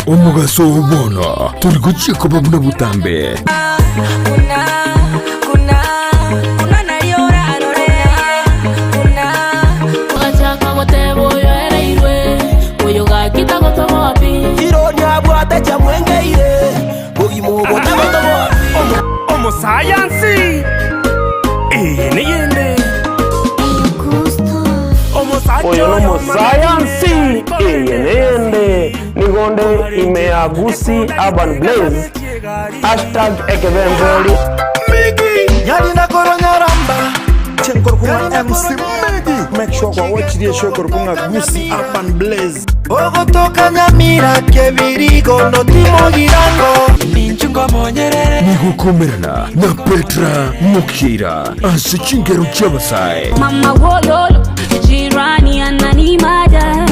Omogaso oo bono tori gochia koba buna botambe. Omosayansi eye neyende. Oyo nomosayansi eye neyende nigo nde ime ya Gusii Urban Blaze hashtag ekebemberi. Chenkorokung'a MC Miggy Make sure kwa watch the show korokung'a Gusii Urban Blaze Ogotoka Nyamira kebirigo notimogirango Nigokomerana na Petra Mokira ase chingero chi'abasae. Mama wololo jirani ananimada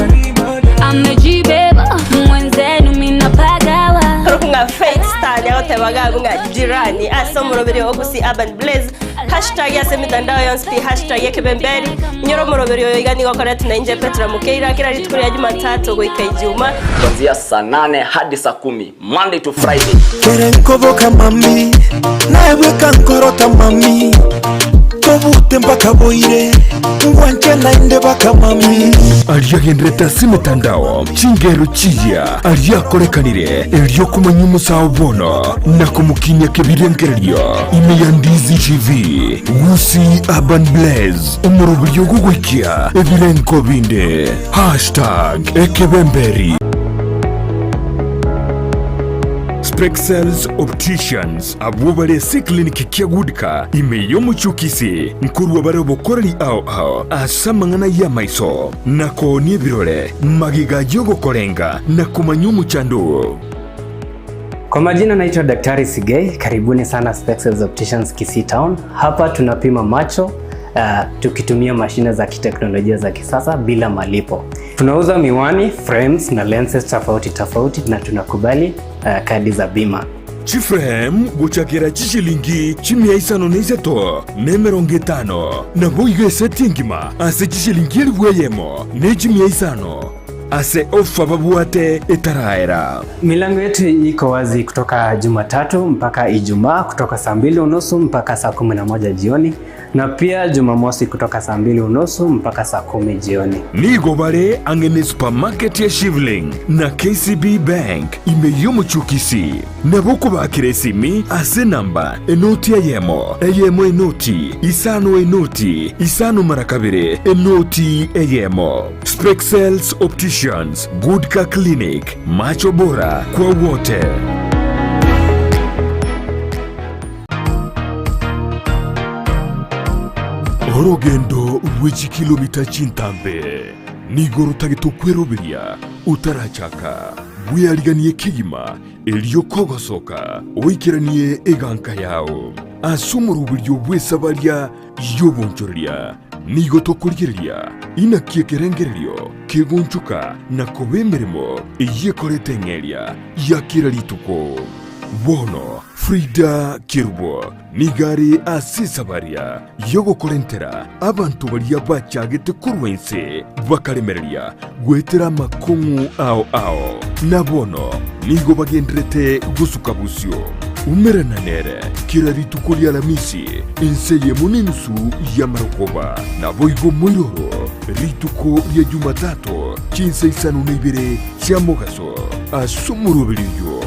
amejibeba mwenzenu minapagawa Korokung'a Faith Star niagoteba gabu ng'a jirani ase omoroberi o Gusii Urban Blaze Hashtag ase emetandao yonsi pi hashtag ekebemberi. Inyora omoroberi oyo iga nigo okoretwe na inche Petra Mukeira kera rituko ria Jumatatu goika Ijuma. Kuanzia saa nane hadi saa kumi Monday to Friday. Kere nkoboka mami naye bweka nkorota mami tobute mpaka boire ngwanche naende baka mami Aria agenderete ase emetandao, chingero chiya aria akorekanire erio komanya omosao bono na komokinia kebirengererio ime ya Ndizi TV, Gusii Urban Blaze, omoroberio ogogoikia ebirengo binde. Hashtag ekebemberi. Spexels Opticians abwo bare ase eclinic kia Goodcar ime y'omochie o Kisii nkorwa bare obokoreri ao ao ase amang'ana y'amaiso na koonia ebirore magega y'ogokorenga na komanya omochando oo. Kwa majina naitwa Daktari Sigei, karibuni sana Spexels Opticians Kisii Town. Hapa tunapima macho tukitumia mashine za kiteknolojia za kisasa bila malipo. Tunauza miwani, frames na lenses tofauti tofauti na tunakubali kadi za bima. Chiframe gochakera chishilingi chimia isano na isato na emerongo etano, naboigo eseti engima ase chishilingi elifu eyemo ne chimia isano ase ofa babwate etaraera. Milango yetu iko wazi kutoka Jumatatu mpaka Ijumaa kutoka saa 2:30 mpaka saa 11 jioni na pia Jumamosi kutoka saa 2:30 mpaka saa 10 jioni. Nigo bare ang'e ne supermarket ya Shivling na KCB Bank ime y'omochie o Kisii. Nabo okobakera esimi ase enamba enoti eyemo, eyemo enoti, isano enoti, isano mara kabere, enoti eyemo. Spexels Opticians, Goodcar Clinic, macho bora kwa wote. Orogendo rwe chikilomita chintambe nigo rotagete okweroberia otarachaka. Bweariganie kegima erio kogosoka oikeranie eganka yao. Ase omoroberio bw'esabaria y'obonchoreria nigo tokorigereria inaki ekerengererio kegonchoka na koba emeremo eyio ekorete eng'eria ya kera rituko. Bono Frida Kerubo nigo are ase esabaria y'ogokorentera abanto baria bachagete korwa inse bakaremereria goetera amakong'u ao ao, na bono nigo bagenderete gosuka bosio. Umerana nere kera rituko ri'Alamisi inse eyemo nenusu y'amarogoba, naboigo moiroro rituko ria Jumatato chinsa isano na ibere chia mogaso ase omoroberi oyio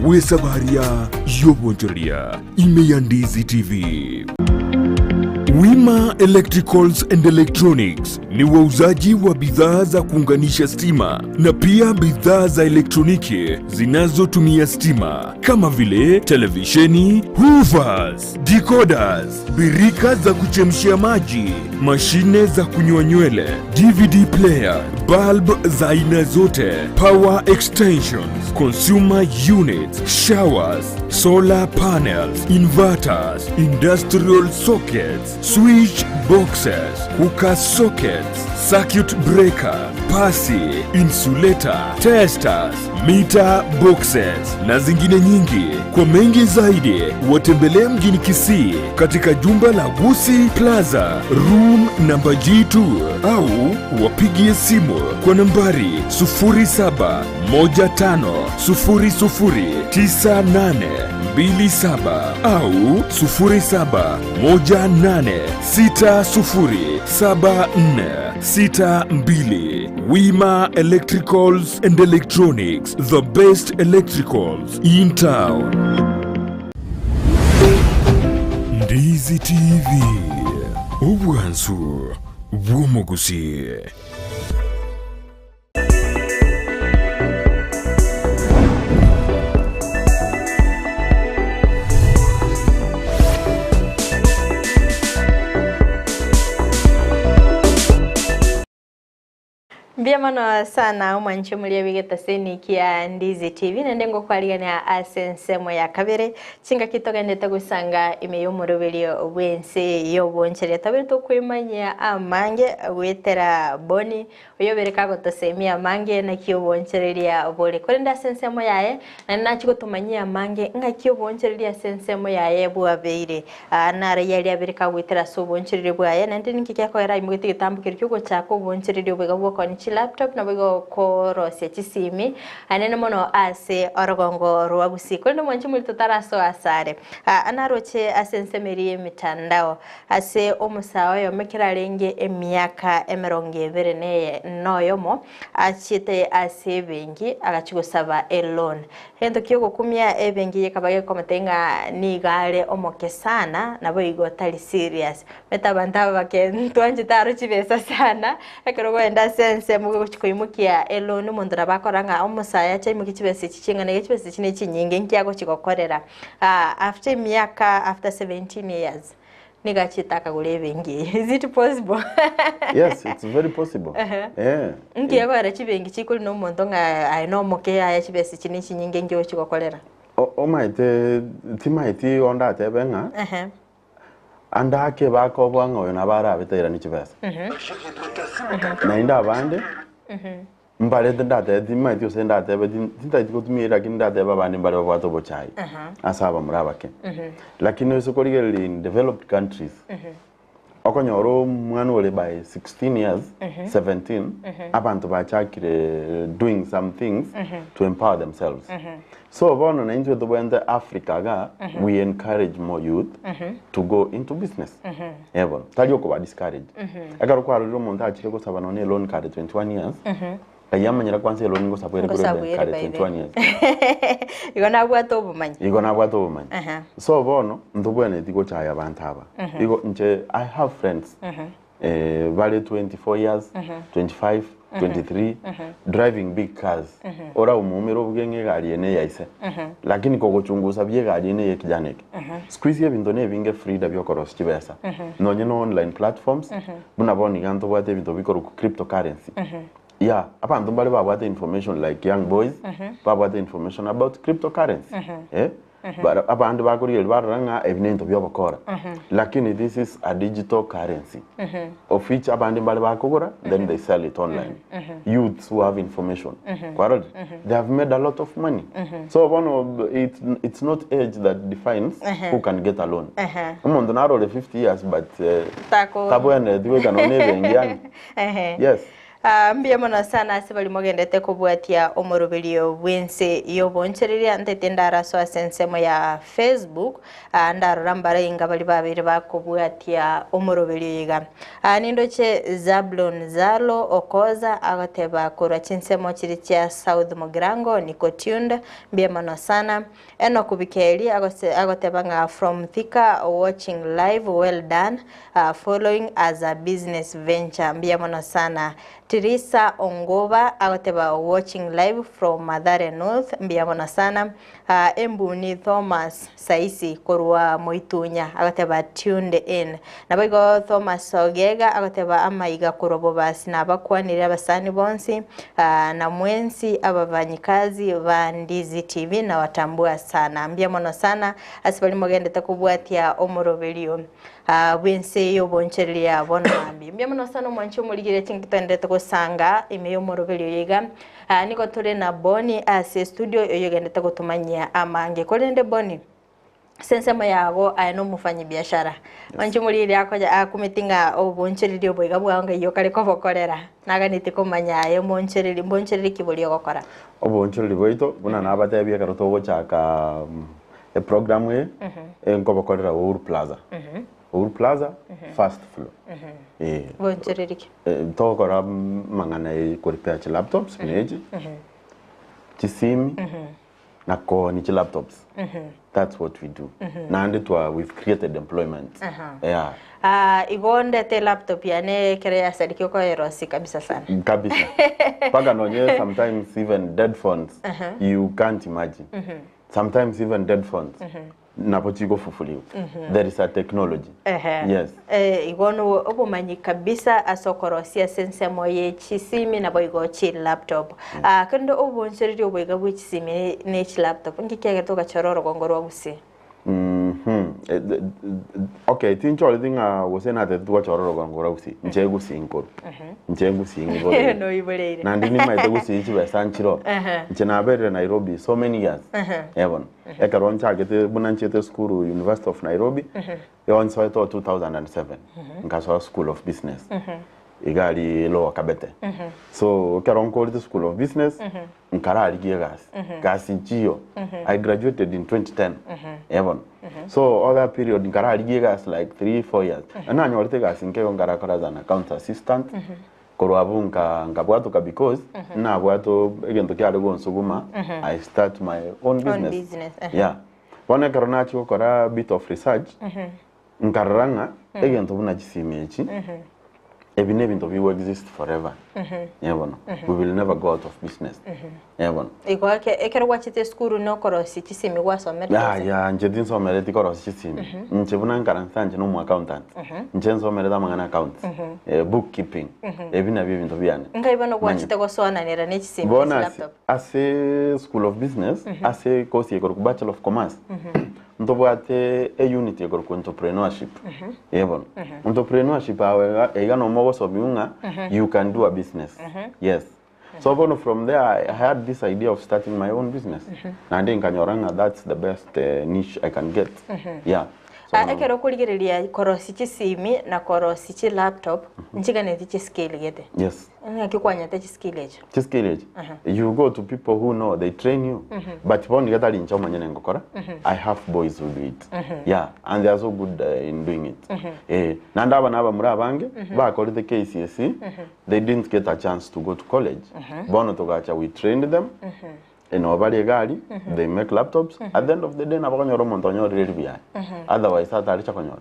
bw'esabaria y'obonchoreria ime ya Ndizi TV. Wima Electricals and Electronics ni wauzaji wa bidhaa za kuunganisha stima na pia bidhaa za elektroniki zinazotumia stima kama vile televisheni, hoovers, decoders, birika za kuchemshia maji, mashine za kunyoa nywele, DVD player, bulb za aina zote, power extensions, consumer units, showers, solar panels, inverters, industrial sockets, switch boxes, cooker sockets, circuit breaker, pasi, insulator, testers, meter boxes na zingine nyingi. Kwa mengi zaidi watembelee mjini Kisii katika jumba la Gusii Plaza room namba G2 au wapigie simu kwa nambari 0715009827 au 0718607462. Wima Electricals and Electronics, the best electricals in town. Ndizi TV, obwansu bw'omogusii. Mbuya mono sana omwanche omoria bw'egetaseni kia Ndizi TV naende ngokwarigania ase ensemo ya kabere chingaki togendete gosanga ime y'omoroberio bw'ense y'oboncheria tobere tokwemanyia amange goetera Boni Oyobere kagotosemia amange naki oboonchereria bore. Korende ase ensemo yaye naende nachie gotomanyia amange ng'aki oboonchereria ase ensemo yaye bwabeire. Aa naro yaria abere kagoetera ase oboonchereria bwaye, naende ninki gekogera aimogetie egetambo keria ki'ogochaka oboonchereria obo iga bw'okonia chilaptop naboigo korosia chisimi anene mono ase orogongo rwa Gusii. Korende mwanche morito tarasoa asare. Aa naroche ase ensemo eria y'emitandao. Ase omosae oyomo ekero arenge emiaka emerongo ebere noyomo, achiete ase ebenki agachia gosaba eloan. Egento ki'ogokumia ebenki gekaba gekomotebia ng'a nigo are omoke sana naboigo tari serious. Omanyete abanto aba bake ntwanchete aro chibesa sana, ekero okoenda ase ensemo. ensemo gochi koimokia eloan omonto nabo akora ng'a omosae ache aimokie chibesa echi ching'ana iga chibesa echi ne chinyinge inki agochi gokorera. After emiaka after 17 years nigo achiete akagora ebenki eye. Is it possible? Yes, it's very possible. Eh. Inki egoera chibenki chikori na omonto ng'a aye nomoke aye chibesa echi ne chinyinge inki ogochi gokorera? Omaete timaeti ondatebe ng'a Ande ake bakoboa ng'a oyo nabo arabe tairani chibesa. Naende abande mbarete ndatebe timaeti gose ndatebe tintageti gotumia eri lakini ndatebe abande mbare babwate obochai ase abamura abake. Lakini ase korigereria in developed countries, okonyora omwana ore by 16 years, 17, abanto bachakire doing some things to empower themselves. So bono na intwe tobwenerete Africa iga we encourage more youth to go into business. Eh bono, tari okoba discourage. Ekero kwarorire omonto achire gosaba nonye na eloan kare 21 years, eyio amanyire kwanza eloan ngosabwa ere korwa Ngosabwa ebank ere kare by the 21 years. Igo nabwate obomanyi. Igo nabwate obomanyi. So bono, ntobwenereti gochaya abanto aba. Igo inche I have friends bare 24 years, 25, 23, driving big cars. Oraumumere obuge ng'a egari eye neya ise. Lakini kogochungusa buya egari eye neye ekijana eke. Siku hizi ebinto nebinge Frida biokorosia chibesa. Nonye na online platforms, buna bono iga ntobwate ebinto bikorokwa cryptocurrency. Yeah, abanto mbare babwate information like young boys, babwate information about cryptocurrency. Eh? Bara- abande bakorigereria barora ng'a ebi nebinto bi'obokora lakini this is a digital currency of which abande mbare bakogora then they sell it online youths who have information kwarorire they have made a lot of money so bono it, it's not age that defines who can get a loan omonto narore 50 years but eh, Tako- tabwenereti goika nonye na ebenki ang'e Ehe. yes Aa, mbuya mono sana ase baria mogendete kobwatia omoroberio bw'ense y'obonchereria. Ntaete ndarasoe ase ensemo ya Facebook, aa, ndarora mbare inga baria babeire bakobwatia omoroberio oyo iga. Aa, nindoche Zablon Zalo Okoza agoteba korwa chinsemo chiria chia South Mugirango, niko tuned. Mbuya mono sana. Enock Bikeri agose agoteba ng'a from Thika watching live well done following as a business venture mbuya mono sana. Tirisa Ongoba agoteba watching live from Mathare North mbuya mono sana. Embuni Thomas Saisi korwa Moitunya agoteba tuned in. Naboigo Thomas Ogega agoteba amaiga korwa Bobasi nabakwanire abasani bonsi na mwensi abafanyikazi ba Ndizi TV nawatambua sana. Mbuya mono sana ase baria mogendete kobwatia omoroberio bw'ense y'obonchereria bono mambia. Mbuya mono sana omwanchi omorigereria chingaki toenderete gosanga ime y'omoroberio oyo iga. Nigo tore na Bonny ase estudio oyogendete gotomanyia amange. Korende Bonny, Ase ensemo yago aye nomofanyibiashara. Onche moriri akonya akumeti ng'a obonchereri oboiga bwao ng'ai okare kobokorera. Naganeti komanya aye omonchereri mbonchereri ki boria ogokora. Obonchereri bwaito buna nabatebia ekero togochaka eprogram eye, nkobokorera Uhuru Plaza. Uhuru Plaza, first floor. Eh. Bonchereri ki? Togokora amang'ana ya korepea chilaptops buna echi, chisimi. na kooni chilaptops that's what we do naende twa we've created employment yeah Ah, igo ndete elaptop yane ekero yasariki okoyerosia kabisa sana. kabisa mpaka nonye sometimes even dead phones you can't imagine sometimes even dead phones nabo chigofufuriwa there is a technology Ehe. yes Eh, igo no obomanyi kabisa ase okorosia ase ensemo ye chisimi nabo igo chilaptop. Ah, kende obonchereri oboiga bwe chisimi ne chilaptop nki kiagerete ogachora orogongo rwa Gusii? Mhm. Eh, eh, okay tinchoreti ng'a gose natete twachora orogongo rwa Gusii inche Gusii nkorwa inche Gusii ng'iboreire Noiboreire. naende nimaete Gusii chibesa nchiroo Ehe. inche naberire Nairobi so many years Ehe. eh bono Ekero nchagete buna nchiete esukuru University of Nairobi, igo nsoete o 2007, nkasoa School of Business, iga aria Lower Kabete. So ekero nkorete School of Business, nkararigia egasi, gasi nchiyo. I graduated in 2010, eh bono. So all that period nkararigia egasi like 3, 4 years. Nanyorete egasi nke igo nkarakora as an accounts assistant, Korwa abwo nka nkabwatoka because nabwate egento kiare gonsuguma I start my own Own business. business, ehe. Yeah. Bono ekero nachia gokora a bit of research nkarora ng'a egento buna chisimi echi. Ebi na ebinto bigo exist forever. Eh bono. We will never go out of business. Eh bono. Igo eke ekero gwachete esukuru na okorosia chisimi gwasomerete Ya gose? ya inche tinsomereti korosia chisimi. Inche buna nkaransa inche na omo accountant. Inche nsomerete amang'ana accounts. Eh, bookkeeping. Ebi nabio ebinto biane. Nkai bono gwachete Manyete. gosoananera ne chisimi Bono ase ase laptop? ase school of business, ase course ekorokwa bachelor of commerce, Ntobwate eunit ekorokwa entrepreneurship. Ee bono. Entrepreneurship awo iga iga nomo ogosomiwa ng'a you can do a business. Yes. So bono from there I had this idea of starting my own business. Naende nkanyora ng'a that's the best niche I can get. Yeah. So Ah, ekero okorigereria korosia chisimi na korosia chilaptop nchiganeti chiskill gete. Yes. Ng'aki kwanyete chiskill echo? Chiskill echi you go to people who know they train you but bono iga tari inche omonyene ngokora I have boys who do it yeah and they are so good uh, in doing it eh naende aba nabamura abange bakorete KCSE they didn't get a chance to go to college bono togacha we trained them Nabo bare egari, they make laptops, at the end of the day nabo okonyora omonto onyorire ribuya aye. Otherwise ataricha konyora.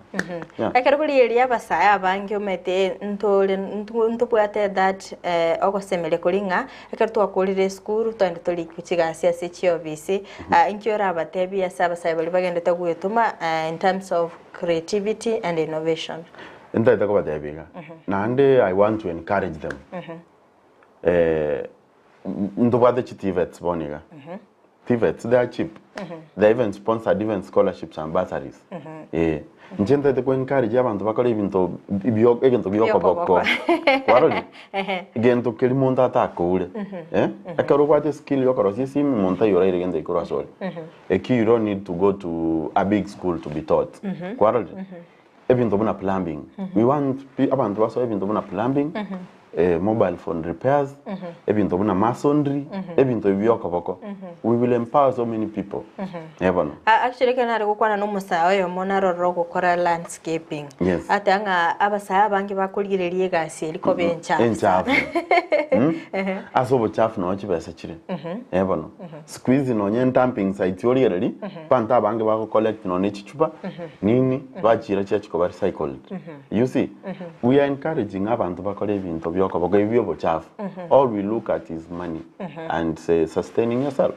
Yeah. Ekero korigereria abasae abange omanyete ntore ntu ntobwate that eh, ogosemeria koria ng'a ekero twakorire esukuru twagenda torikwe chigasi ase chiofisi, ah, inki orabatebie ase abasae baria bagendete goetoma in terms of creativity and innovation? Ntaete kobatebia iga, naende I want to encourage them. Eh, Ntobwate chi TVETs bono iga. TVETs they are cheap. They are even sponsored even scholarships and bursaries. Eh. Inche ntaete ko encourage abanto bakore ebinto bio egento giokoboko. Kwarorire? Egento keria monto atakoure. Eh? Ekero obwate skill yokorosia esimi monto taiyo oraire gento ekio korwa asore. Ekio you don't need to go to a big school to be taught. Kwarorire? Ebinto buna plumbing. We want abanto basoe ebinto buna plumbing, eh, mobile phone repairs, ebinto buna masonry, ebinto ebi biokoboko. We will empower so many people. Eh bono. Ah, Actually ekero nare gokwana na omosae oyomo narorire ogokora landscaping. Yes. Ateba ng'a abasae abange bakorigereria egasi eri koba enchafu. Enchafu. Mm? Ase obochafu noo chibesa chire. Eh bono. Siku hizi nonye dumping sites origereria, abanto abange bago collect nonye chichupa, nini, bachiira chiachia koba recycled. You see, we are encouraging abanto bakore ebinto biokoboko ebi bia obochafu. All we look at is money and sustaining yourself.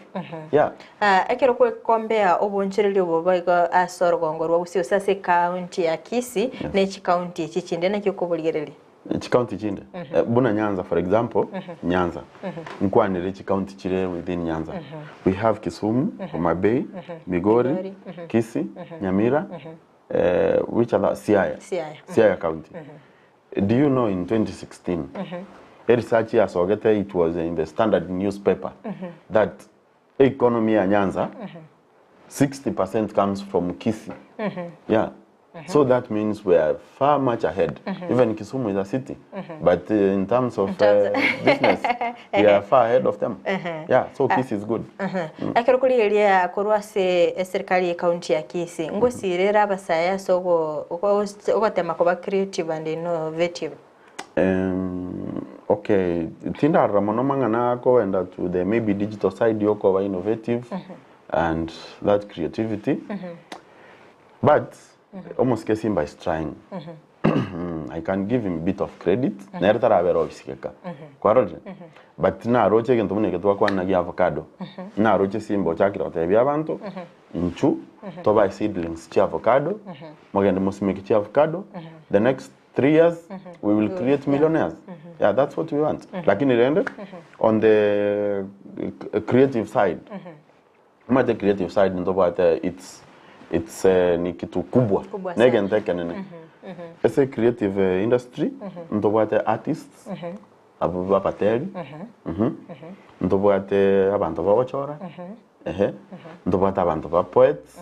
Yeah. Ah, ekero kwekombea obonchoreria obo boigo ase orogongo rwa Gusii gose ase ekaunti ya Kisii ne chikaunti echi chinde naki okoborigereria? Chikaunti chinde buna Nyanza for example, Nyanza nkwanere chikaunti chire within Nyanza we have Kisumu, Homa Bay, Migori, Kisii, Nyamira, which other Siaya, Siaya. Siaya county. Do you know in 2016 eresearch yasogete it was in the Standard newspaper that economy ya Nyanza 60% comes from Kisii. Yeah. So that means we are far much ahead. Even Kisumu is a city. But uh, in terms of In terms- uh, business, we are far ahead of them. Yeah, so Kisii is good. Ekero korigereria korwa ase eserikari ye county ya Kisii, ngosirere abasae ase ogo- ogo- ogotema koba creative and innovative. Um, okay, tindarora mono mang'ana akogenda to the maybe digital side yokoba innovative and that creativity. But omosike Simba is trying. I can give him bit of credit. Nere tarabera obisigeka. Kwarorire? But naroche egento buna eke twakwana gia avocado. Naroche Simba ochakire gotebia abanto, inchu tobae seedlings chia avocado, mogende mosimeke chia avocado, the next 3 years we will create millionaires. Yeah, that's what we want. Lakini rende on the creative side, Omanyete creative side ntobwate it's it's eh, ni kitu kubwa Kubwa sana. negento ekenene ase creative eh, industry ntobwate artists abwo babateri mhm. ntobwate abanto bagochora ehe ntobwate abanto ba poets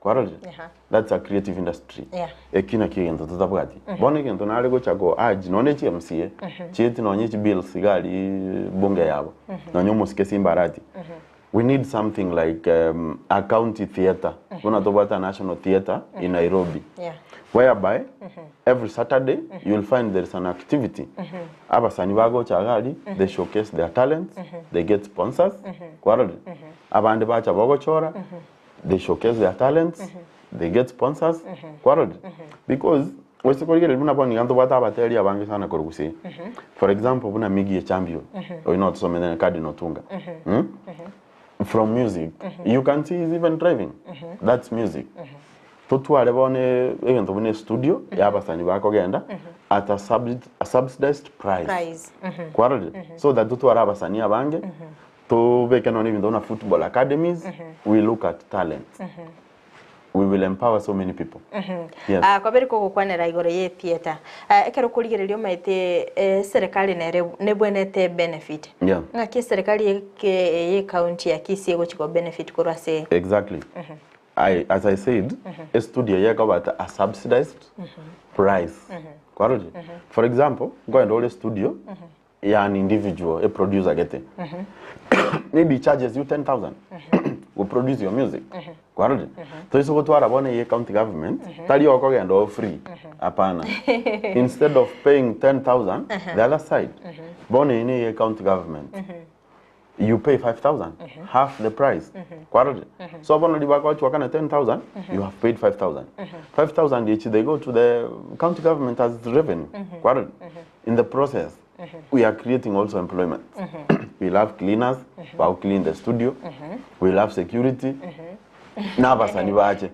kwarorire Aha. that's a creative industry Yeah. eki nakio egento totabwati bono egento nare gocha go urge nonye chi MCA chieti nonye chi bills iga aria bunge yabo nonye omosike Simba Arati We need something like um, a county theatre buna tobwate a national theatre in Nairobi Yeah. whereby every Saturday you will find there is an activity abasani bagocha iga aria they showcase their talents they get sponsors kwarorire abande bacha bogochora they showcase their talents they get sponsors kwarorire because. Gose korigereria buna bono iga ntobwate abateri abange sana korwa Gusii. For example buna Miggy Echampion, oyio notosomete na Cardinal Otunga. Mm? From music, you can see he's even driving. That's music. Totware bono egento buna estudio ya abasani bakogenda at a a subsidized price. Price. Kwarorire? So that totware abasani abange, tobeke nonya ebinto buna football academies, we look at talent. We will empower so many people. Yes. Ah, kwabere kogokwanera igoro ye theatre. Ah, ekero okorigereria omanyete eh, eserekari nere nebwenerete benefit. Yeah. Ng'aki eserekari eke eye county ya Kisii egochi ko benefit korwa ase Exactly. I, as I said, estudio eye ekoba at a subsidized price. Kwarorire? For example, nkoenda ore studio ya an individual, a producer gete. Maybe he charges you 10,000 go produce your music. Kwarorire? Toise gotwara bono eye county government, tari okogenda o free. Hapana. Instead of paying 10,000, the other side, bono eye neye county government. You pay 5,000, half the price. Kwarorire? So bono riba gochwakana 10,000, you have paid 5,000. 5,000 each, they go to the county government as revenue. Kwarorire? In the process, we are creating also employment. We'll have cleaners, mm clean the studio. We'll have security. N'abasani bache.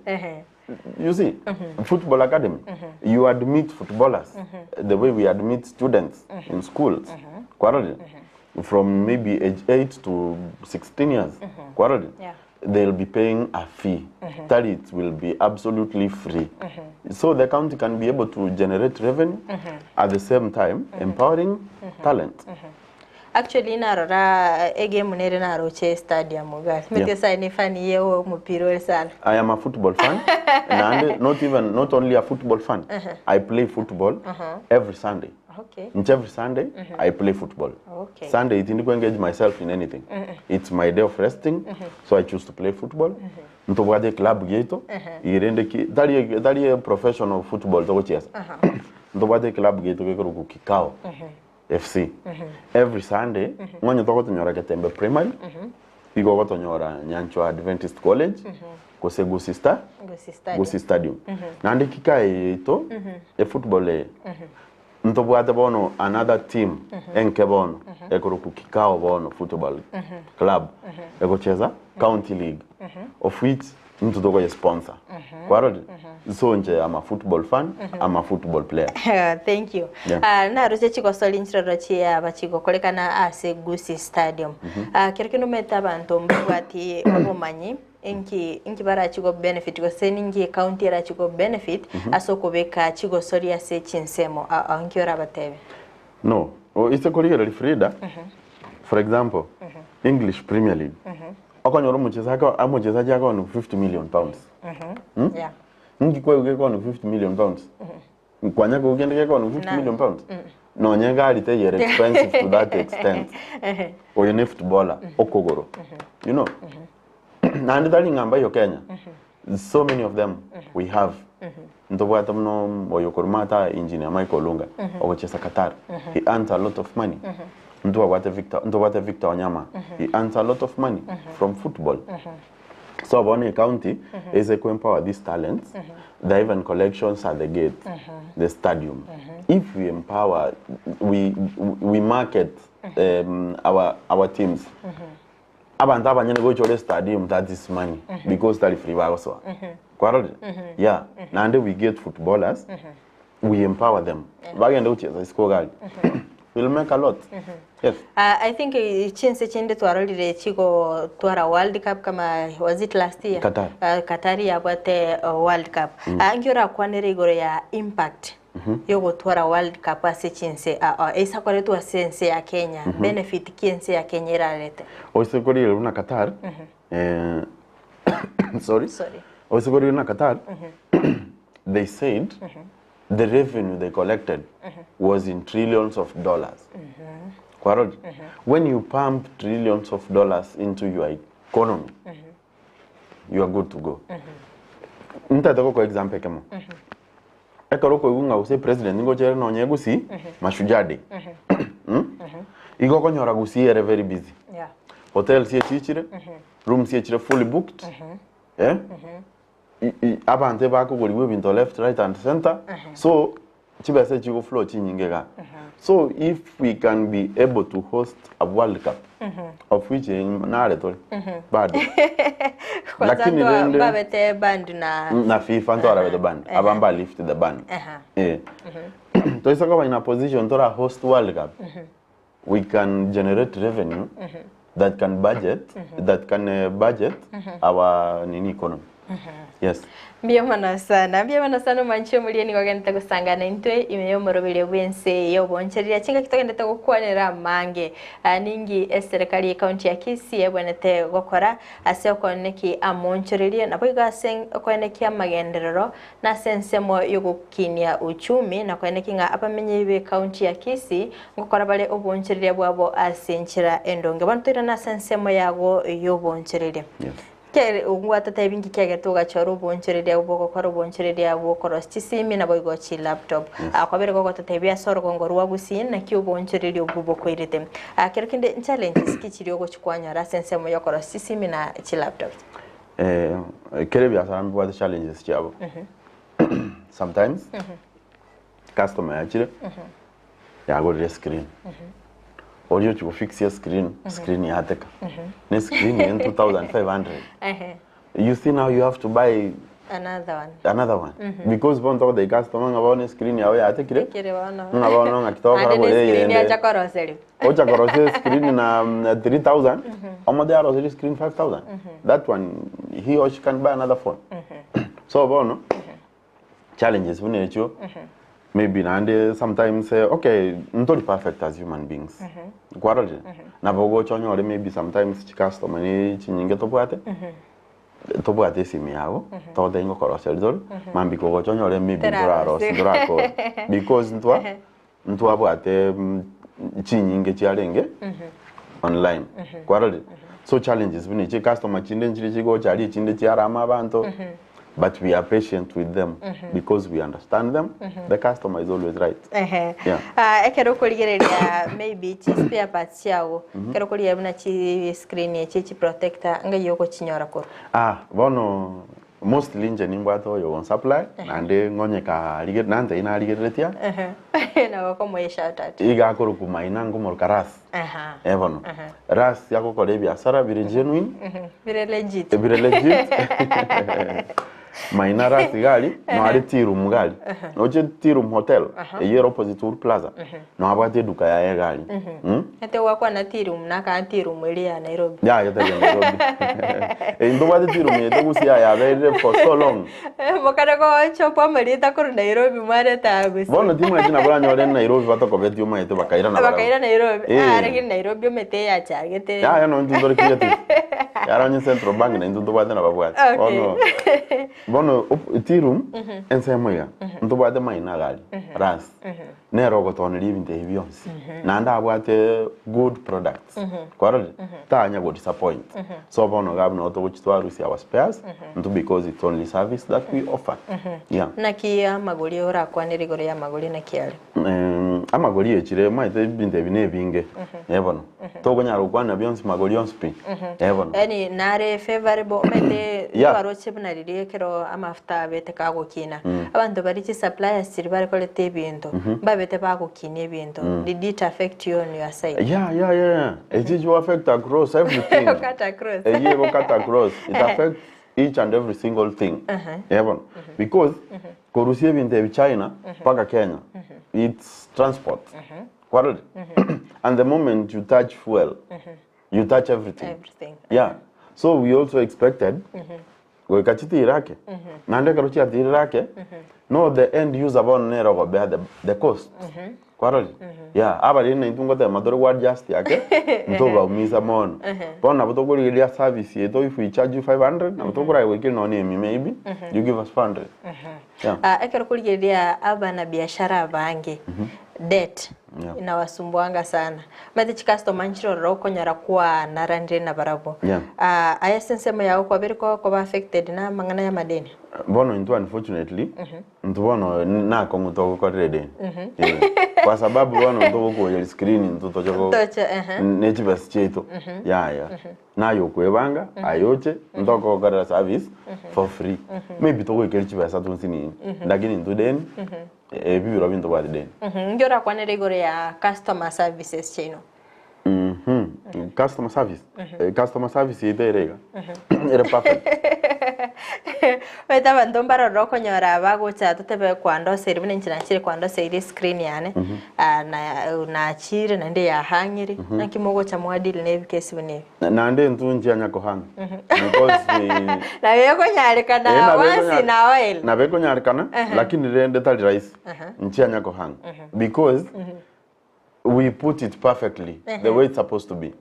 You see, football academy, you admit footballers the way we admit students in schools. Kwarorire? From maybe age 8 to 16 years. Kwarorire? Yeah. They'll be paying a fee. Tari it will be absolutely free. So the county can be able to generate revenue at the same time empowering talent. Actually narora egame nere naroche stadium iga. Yeah. Mete sai ni fan ye omopira ore sana. I am a football fan naende not even not only a football fan I play football every Sunday. Okay. Inche every Sunday I play football. Okay. Sunday tindi ku engage myself in anything. It's my day of resting so I choose to play football. Ntobwate eclub yaito erende ki tari tari professional football togochiesa. Ntobwate eclub yaito gekorokwa Kikao FC. Every Sunday ng'onye togotonyora Getembe Primary, igo ogotonyora Nyanchwa Adventist College gose Gusii Star Gusii Stadium. Gusii Stadium. Naende Kikao eye yaito efootball eye Ntobwate bono another team enke bono ekorokwa Kikao bono football club egocheza county league of which intwe tokoye sponsor kwarorire so inche am a football fan am a football player. Thank you. Yeah. Ah, naruche chigosori nchiroro chiaba chigokorekana ase Gusii Stadium. Ah, kero kende omanyete abanto mbabwati obomanyi Inki inki barachie go benefit gose ninki ecounty erachie go benefit ase okobeka chigosori ase chinsemo ao ao inki orabatebie? No, o ise korigereria Frida, for example, English Premier League, okonyora omochezaji omochezaji akogania 50 million pounds. Mm? Yeah. Inki kwaigwa gekogania 50 million pounds? Kwanya kogwa kende gekogania 50 million pounds? Nonye egari teiyo ere expensive to that extent. Oyo ne footballer okogoro. You know? Naende tari ng'a mbayo Kenya. So many of them we have. Ntobwate buna oyo okorwa Mata engineer Michael Olunga ogochesa Qatar. He earns a lot of money. Ntobwate Victor ntobwate Victor Wanyama. He earns a lot of money from football. So bono ecounty ase ko empower these talents, there are even collections at the gate, the stadium. If we empower, we, we market um, our, our teams. Abanto abanyene gocha ore stadium that is money because tari free bagosoa. Kwarorire? Yeah. Naende we get footballers, we empower them. Bagende gochiesa isiko iga aria. We'll make a lot. Yes. Ah, I think eh, chinse chinde twarorire chigotwara World Cup kama was it last year? Qatar. Ah, Qatar yabwate oh, World Cup. Ah, inki orakwanere igoro ya impact yogotwara World Cup ase chinse ah, ah, eisakoretwe ase ense ya Kenya benefit ki ense ya Kenya erarete? Oise korigereria buna Qatar, eh, sorry. Sorry. Oise korigereria buna Qatar, they said the revenue they collected was in trillions of dollars. Kwarorire? When you pump trillions of dollars into your economy, you are good to go. Ntaete gokoa example ekemo. Ekero okoigwa ng'a gose president nigo ochere nonye Gusii, Mashujaa Day. Mm? Igo okonyora Gusii ere very busy. Yeah. Hotels echichire, rooms echire fully booked. Eh? Abanto ebakogorigwa ebinto left, right and centre, so chibesa echi chigo flow chinyinge igaa. So if we can be able to host a world cup, of which nare tore bado. Kwanza Lakini ntwa rende mbabete banned na na FIFA ntwarabete banned, aba mba lift the ban. Eh. Toise koba in a position tora host world cup, we can generate revenue that can budget that can budget our nini economy. Yes. Mbuya mono sana, mbuya mono sana omwanchi omoria nigo ogendete gosangana intwe ime y'omoroberio bw'ense eye y'obonchereria chingaki togendete gokwanera amange. Aa ninki eserekari y'ecounty ya Kisii ebwenerete gokora ase okoenekia amonchorerie naboigo ase okoenekia amagenderero na ase ensemo y'ogokinia uchumi na koenekia ng'a abamenyi b'ecounty ya Kisii ngokora bare obonchoreria bwabo ase enchera endonge. Bono toirane ase ensemo yago y'obonchoreria. Kere ngwatotebi nki kiagerete ogachora obonchoreria bw'ogokora obonchoreria bw'okorosia chisimi naboigo chilaptop. Kwabere gogototebia ase orogongo rwa Gusii naki obonchoreria obwo bokoirete. Kero kende nchallenges ki chiria ogochikwanyora ase ensemo y'okorosia chisimi na chilaptop? Kera ebiasara mbibwate challenges chiabo. Sometimes customer yachire yagorire escreen oria ochia gofix escreen screen yateka ne screen eye 2500 you see now you have to buy Another one. another one because bono togotebia customer ng'a bono escreen yago yatekire Tekire bono. ng'a bono ng'aki togokora Naende gora ne screen eyende yacha koroseria. ocha korosia escreen na 3000 omonto yaroseria screen 5000 that one he or she can buy another phone so bono challenges buna echio maybe naende sometimes eh, okay ntori perfect as human beings kwarorire nabo ogocha onyore maybe sometimes chicustomer ne chinyinge tobwate tobwate esimi yago togotebia ngokoroseria tore mambia kogocha onyore maybe ntorarosia ntorakora because ntwa ntwabwate chinyinge chiarenge online kwarorire so challenges buna echi customer chinde nchire chigocha aria echinde chiarama abanto but we are patient with them because we understand them the customer is always right Ehe. Yeah. Ah, ekero okorigereria maybe chi spare parts chiago ekero okorigereria buna chi screen echi chi protector ng'ai ogochinyora korwa Ah, bono Mostly inche nimbwate oyo ogonsupply naende ng'onyeka arige nantebia narigereretie aa. Nabo okomoa eshout out. Iga akorokwa Maina nkomoroka Ras. Aha. Eh bono. Ras agokora ebiasara bire genuine. Bire legit. Bire legit. Maina Ras iga aria, no are tea room iga aria. Noche tea room hotel, eyio ere opposite Uhuru Plaza, no abwate eduka yaye iga aria. Ete gwakwana tea room nakana tea room eria ya Nairobi. Yaya tari ya Nairobi. Eh, ntobwate tea room yaito gusii aya yaberire for so long. Mokare gochopwa amarieta korwa Nairobi mwareta aa gusii. Bono timanyeti nabo oranyore Nairobi batokobetie omanyete bakairana barabwo. Bakaira Nairobi. Eh. Ah, lakini Nairobi omete eyachagete. Yaya no intwe ntore creative. Yara onye Central Bank na intwe ntobwate nababwate. Okay. Bono bono op- tea room ensemo iga ntobwate maina iga aria ras. Nere ogotoneria ebinto ebi bionsi, naende abwate good products, kwarorire? Tanya go disappoint. So bono iga abwo nabo togochia twarusia our spares, intwe because it's only service that we offer. Yeah. Naki amagori orakwanere igoro y'amagori naki are? Amagori echire omanyete ebinto ebi nebinge, eh bono. Tokonyara gokwana bionsi magori onsi pi, eh bono. Yaani nare favourable omanyete Yeah. twaroche buna riria ekero amafuta abete kagokina, abanto baria chisuppliers chiria bare koreta ebinto, mbabete bagokinia ebinto, did it affect you on your side? Yeah, yeah, yeah, yeah. Echi chigo affect across everything. Cut across. Eyio ego cut across. It affects each and every single thing. Eh bono. Because korusia ebinto ebi China mpaka Kenya, it's transport. Kwarorire? And the moment you touch fuel, you touch everything. Everything. Yeah. So we also expected goika chitire ake. Naende ekero chiatirire ake, no the end user bono nere ogobear the, the cost. Kwarorire? Yeah, abariri naintwe ngotema tore go adjust ake, ntobaumiza mono. Bono nabo tokorigereria service yaito if we charge you 500, nabo tokorae goikera nonye na emia maybe, you give us 400. Yeah. Ah, ekero okorigereria abanabiashara abange debt Yeah. inawasumbuanga sana omanyete chicustomer nchire ororo okonyora kwanaranire nabarabwo Yeah. Ah, aye ase ensemo yago kwabere ko koba affected na amang'ana ya amadeni? Bono intwe unfortunately, intwe bono nakong'u togokorera edeni. Eh, kwa sababu bono ntogokoyeria screen intwe toche go Toche, ehe. ne chibesa chiaito. Yaya. Naye okwebanga, aye oche, ntokogokorera service for free. Maybe togoikeria chibesa tonsi nini, lakini intwe deni, ebi birobio ntobwati deni. Inki orakwanere igoro ya customer services chiaino? Mhm. Customer service. Eh, Customer service yaito ere iga. Ere perfect. Omanyete abanto mbarorire okonyora bagocha totebe kwandoseire buna inche nachire kwandoseire escreen yane, ah, na nachire naende yahang'ire, naki mogocha mwa deal na ebikesi buna ebi? Naende intwe nchianya kohang. Because eh, Nabo ekonyarekana eh, nabo once ekonya- in a while. nabo ekonyarekana, lakini rende tari rahisi. Nchianya kohang. Because we put it perfectly the way it's supposed to be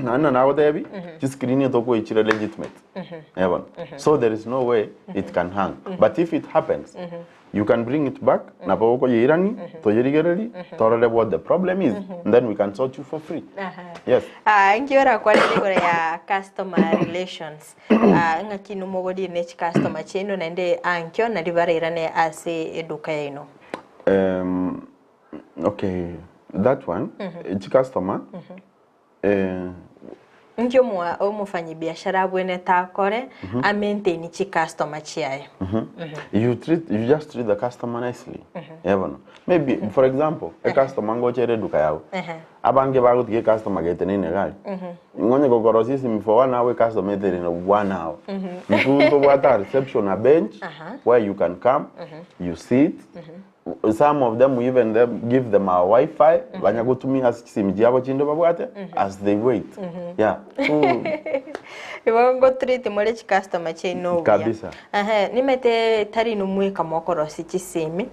naende nagotebi chiscreen tokoichire legitimate Eh bono so there is no way it can hang but if it happens you can bring it back nabo okoyeirani toyerigereri torore what the problem is and then we can sort you for free yes Ah, inki orakwanere igoro ya customer relations Ah, ng'aki inwe mogodire ne chicustomer chiaino naende ankio nari barairane ase eduka yaino um, Okay, that one, chicustomer, eh, Inki omoa omofanyibiashara abwenerete akore a maintain chicustomer chiaye? You treat you just treat the customer nicely. Eh bono. Maybe for example, a customer ngocha ere eduka yago. Abange bagotiga ecustomer geteneine gari. Ng'onye gokorosia esimi for one hour ecustomer etenene one hour. Intwe ntobwate a reception a bench where you can come, you sit, Some of them we even them give them our wifi banya gotumia ase chisimi chiabo chinde babwate as they wait yeah so Igo ngotreat more chicustomer chiaino buya. Kabisa. Ehe, nimete tari inwe mweka mokorosia chisimi,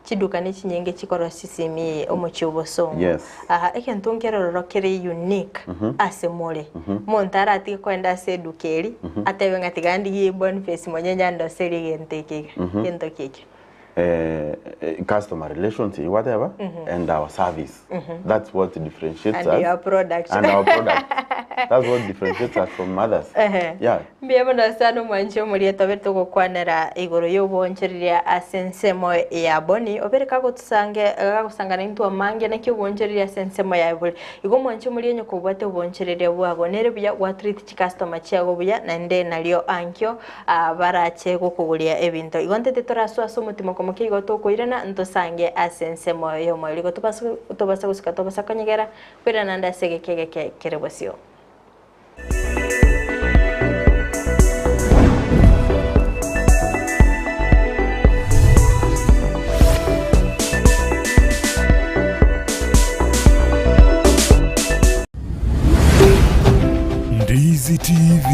chiduka ne chinyinge chikorosia chisimi omochie obosongo. Yes. Aha, egento nkerororo kere unique ase more, omonto aratige koenda ase eduka eria, atebe ng'a tiga ndigie Boniface Monyenye andoserie egento eke iga, egento ki ekio. Customer relations eywo gwateba and our service that's what differentiates And us your product. and our product that's what differentiates us from others Ehe. yeah Mbuya mono sana omwanchi omoria tobe togokwanera igoro y'oboonchoreria ase ensemo ya Boni obere kagotusange kagosangana intwe amange naki oboonchoreria ase ensemo yaye bore. Igo omwanchi omoria onye kobwate oboonchoreria bwago nere buya gwatreat chicustomer chiago buya naende nario ankio Aa barache gokogoria ebinto. Igo ntete torasoe ase omotima komokia igo tokoirana ntosange ase ensemo y'omoerio. Igo tobase tobase gosuka tobasa konyegera koirana naende ase egeka egeke kere bosio. Ndizi TV,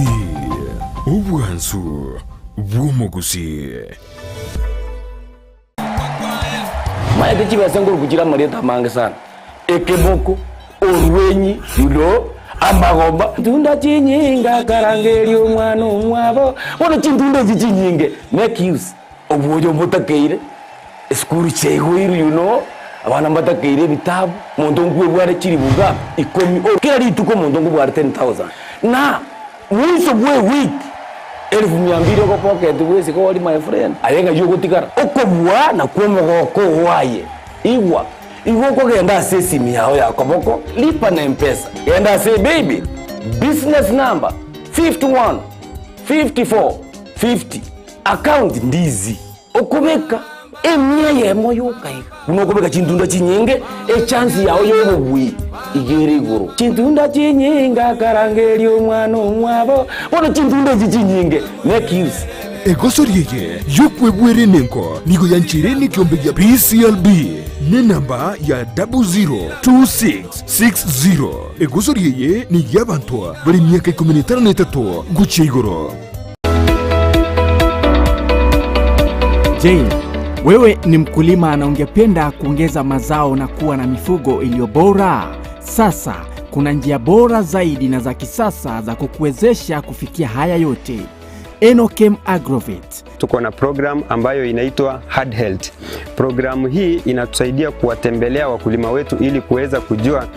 obwansu bw'omogusii. Maete chibesa nkoruku chire amarieta amange sana, ekeboko, orwenyi, you know, amagomba. Ntunda chinyinge akarangeria omwana omwabo, bono chintunda echi chinyinge make use obwoyo mbotakeire. Esukuru chiaigoirwe you know, abana mbatakeire ebitabu, omonto nkwebware chiribuga ikomi o kera rituko omonto nkobware 10,000 na mwiso bwa ewiki elfu mia mbili ogopocket bwesike ori my friend, aye ng'ai ogotigara? Okobua nakwo omogoko oo aye. Igwa, igo okogenda ase esimi yao ya koboko, lipa na mpesa, genda ase ebaybill, business number 51 54 50, account ndizi. Okobeka emia eyemo yoka iga, buna okobeka chintunda chinyinge, echansi yao y'obobui iga ere igoro. Chintunda chinyinge akarangeria omwana omwabo, bono chintunda echi chinyinge make use. Egosori eye y'okwebwera enengo nigo yancheire nekiombe gia PCLB nenamba ya 002660. Egosori eye ney'abanto bare emiaka ikomi na etano na etato gochia igoro. Je, wewe ni mkulima na ungependa kuongeza mazao na kuwa na mifugo iliyo bora? Sasa kuna njia bora zaidi na za kisasa za kukuwezesha kufikia haya yote. Enokem Agrovet. Tuko na program ambayo inaitwa Hard Health. Programu hii inatusaidia kuwatembelea wakulima wetu ili kuweza kujua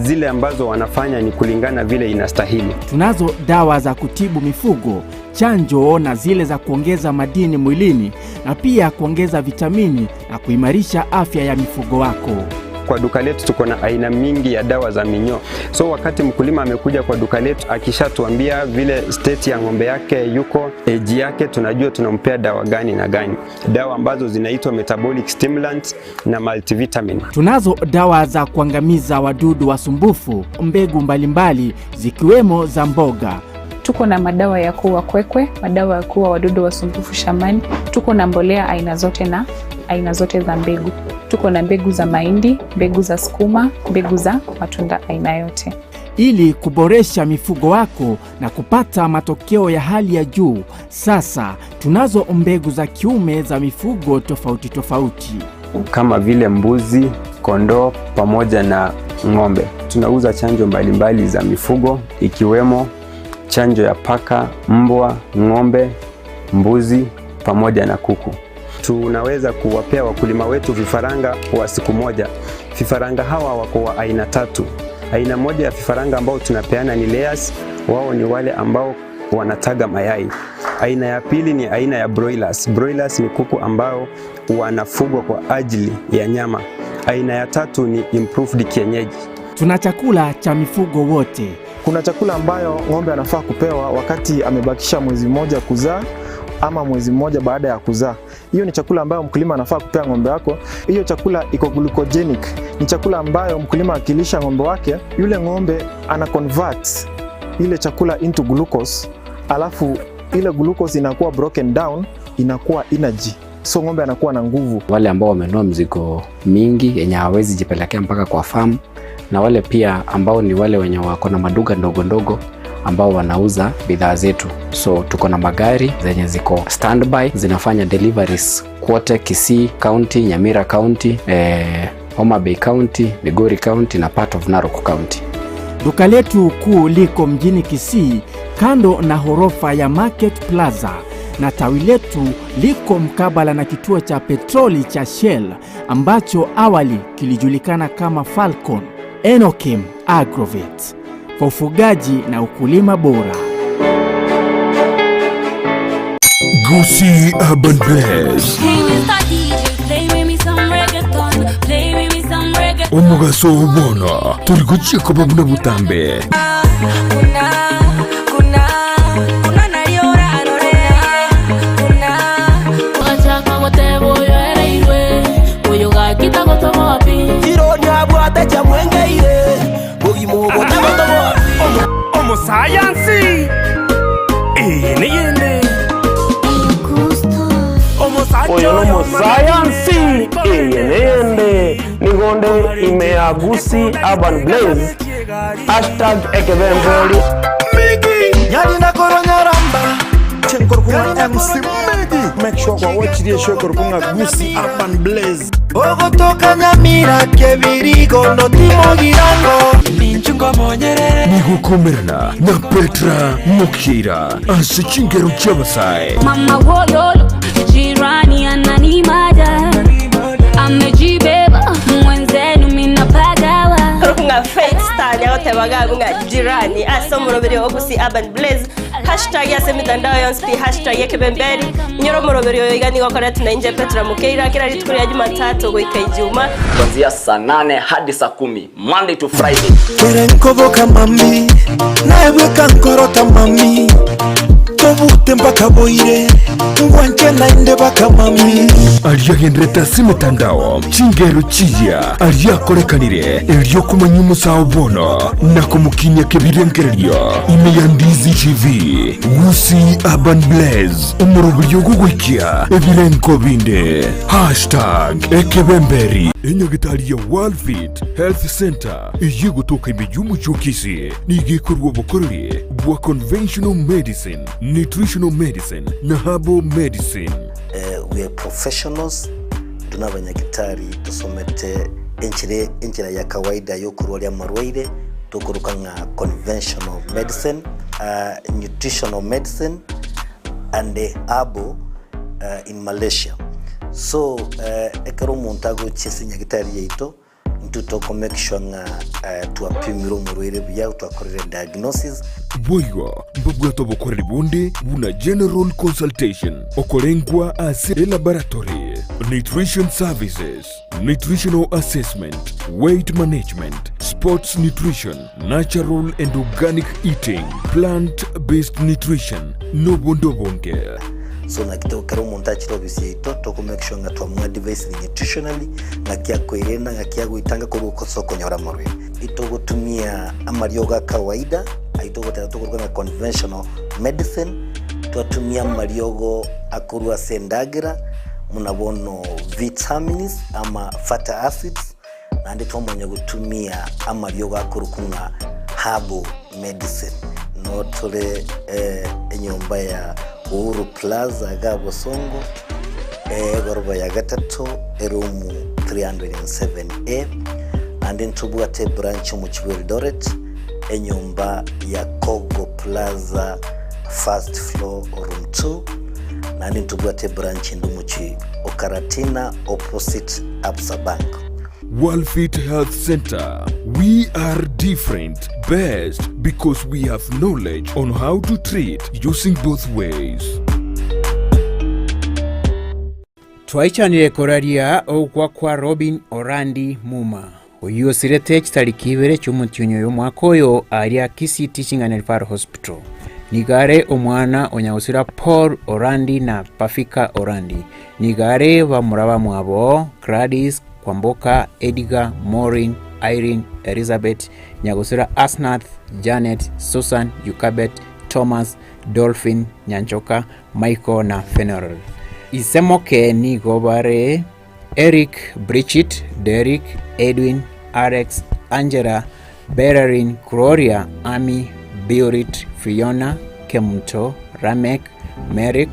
zile ambazo wanafanya ni kulingana vile inastahili. Tunazo dawa za kutibu mifugo, chanjo na zile za kuongeza madini mwilini na pia kuongeza vitamini na kuimarisha afya ya mifugo wako. Kwa duka letu tuko na aina mingi ya dawa za minyoo. So wakati mkulima amekuja kwa duka letu akishatuambia vile state ya ng'ombe yake yuko, age yake, tunajua tunampea dawa gani na gani, dawa ambazo zinaitwa metabolic stimulants na multivitamin. Tunazo dawa za kuangamiza wadudu wasumbufu, mbegu mbalimbali zikiwemo za mboga. Tuko na madawa ya kuua kwekwe, madawa ya kuua wadudu wasumbufu shambani. Tuko na mbolea aina zote na aina zote za mbegu. Tuko na mbegu za mahindi, mbegu za sukuma, mbegu za matunda aina yote. Ili kuboresha mifugo wako na kupata matokeo ya hali ya juu, sasa tunazo mbegu za kiume za mifugo tofauti tofauti. Kama vile mbuzi, kondoo pamoja na ng'ombe. Tunauza chanjo mbalimbali za mifugo ikiwemo chanjo ya paka, mbwa, ng'ombe, mbuzi pamoja na kuku. Tunaweza kuwapea wakulima wetu vifaranga wa siku moja. Vifaranga hawa wako wa aina tatu. Aina moja ya vifaranga ambao tunapeana ni layers, wao ni wale ambao wanataga mayai. Aina ya pili ni aina ya broilers. Broilers ni kuku ambao wanafugwa kwa ajili ya nyama. Aina ya tatu ni improved kienyeji. Tuna chakula cha mifugo wote. Kuna chakula ambayo ng'ombe anafaa kupewa wakati amebakisha mwezi mmoja kuzaa ama mwezi mmoja baada ya kuzaa. Hiyo ni chakula ambayo mkulima anafaa kupea ng'ombe wako. Hiyo chakula iko glucogenic, ni chakula ambayo mkulima akilisha ng'ombe wake, yule ng'ombe ana convert ile chakula into glucose, alafu ile glucose inakuwa broken down, inakuwa energy, so ng'ombe anakuwa na nguvu. Wale ambao wamenunua mzigo mingi yenye hawawezi jipelekea mpaka kwa farm, na wale pia ambao ni wale wenye wako na maduka ndogo ndogo ambao wanauza bidhaa zetu. So tuko na magari zenye ziko standby zinafanya deliveries kwote Kisii County, Nyamira County, Homa Bay County, Migori County na part of Narok County. Duka letu kuu liko mjini Kisii kando na ghorofa ya Market Plaza na tawi letu liko mkabala na kituo cha petroli cha Shell ambacho awali kilijulikana kama Falcon. Enokim Agrovet kwa ufugaji na ukulima bora. Gusii Urban Blaze. Hey, Mr. DJ, play with me some reggaeton. Play with me some reggaeton. Omugaso obono turi guchiko buna butambe. Omusayansi iyi niyindi. Oyo n'omusayansi iyi niyindi nigonde ime ya Gusii Urban Blaze #ekebembori. Nyarinakoro nyaramba chenkorokung'a MC Migi. Make sure kwa watch show korokung'a Gusii Urban Blaze. Ogotoka Nyamira kebirigo notimogirango Nigukomerana na Petra Mukira ase chingero chiabasae. Mama wololo, jirani ananimaja. Amejibeba, mwenzenu minapagawa. Nga Faith Star nyagotebaga nga jirani ase omoroberi ogusi Urban Blaze hashtag ase emitandao yonsi pi hashtag ekebemberi inyora omoroberi oyo iga nigo okoreti na inche Petra Mukeira kera rituko ria Jumatatu goika Ijuma. Kuanzia saa 8 hadi saa 10 Monday to Friday. Kerenkoboka mami naebweka nkorota mami tobute mpaka boire ngwanche nainde baka mami. Aliagenderete ase emitandao chingero chiya aliakorekanire eriokumanya omosawo bono na komokinya kebirengererio ime ya Ndizi TV. Gusii Urban Blaze omoroberi ogogoikia ebirenko binde #ekebemberi. Enyagitari ya World Health Center iyigotoka ime y'omuji o Kisii nigekorwa obokoreri bwa conventional medicine, nutritional medicine na herbal medicine. We are professionals tuna abanyagitari tusomete enchire enchira ya kawaida yokurwaria marwaire tukuruka nga conventional medicine, nutritional medicine and herbal in Malaysia. So ekero omuntu agochia ase nyagitari yaito ntu toko make sure nga twapimire omorwaire buya twakorire diagnosis. Boigo mbabwate obokoreri bonde buna general consultation, okorengwa ase elaboratory, nutrition services, nutritional assessment, weight management, sports nutrition, natural and organic eating, plant based nutrition, nobonde obonge. So naki to kera omonto achire ofisi yaito toko make sure ng'a twamoadvisire nutritionally ng'aki akoerenda ng'aki agoetanga korwa ase okonyora amarwaire. Itogotumia amariogo a kawaida ayio togoteba tokoruga ng'a conventional medicine, twatumia amariogo akorwa ase endagera buna bono vitamins ama fatty acids, naende twamanya gotumia amariogo akorokwa ng'a herbal medicine. Noo tore enyomba ya Uhuru Plaza iga Bosongo, egoroba ya gatato, eroom 307A, naende ntobwate ebranch omochie bwa Eldoret, enyomba ya Kogo Plaza first floor room 2, naende ntobwate ebranch ende omochie o Karatina opposite Absa Bank. Worldfit Health Center, we are different, best because we have knowledge on how to treat using both ways. Twaichanire koraria ogokwa kwa Robin Orandi Muma, oyio osirete chitariki ibere chi'omotienyi oyo omwaka oyo aaria Kisii Teaching and Referral Hospital. Nigo are omwana o nyagosira Paul Orandi na Pafika Orandi. Nigo are bamura bamwabo Gladys, Kwamboka, Edgar, Maureen, Irene, Elizabeth, nyagosira Asnath, Janet, Susan, Yukabet, Thomas, Dolphin, Nyanchoka, Michael na Fenerol. Ise moke nigo bare Eric, Bridget, Derrick, Edwin, Alex, Angela, Bellerin, Gloria, Amy, Biurit, Fiona, Kemunto, Lameck, Merrick,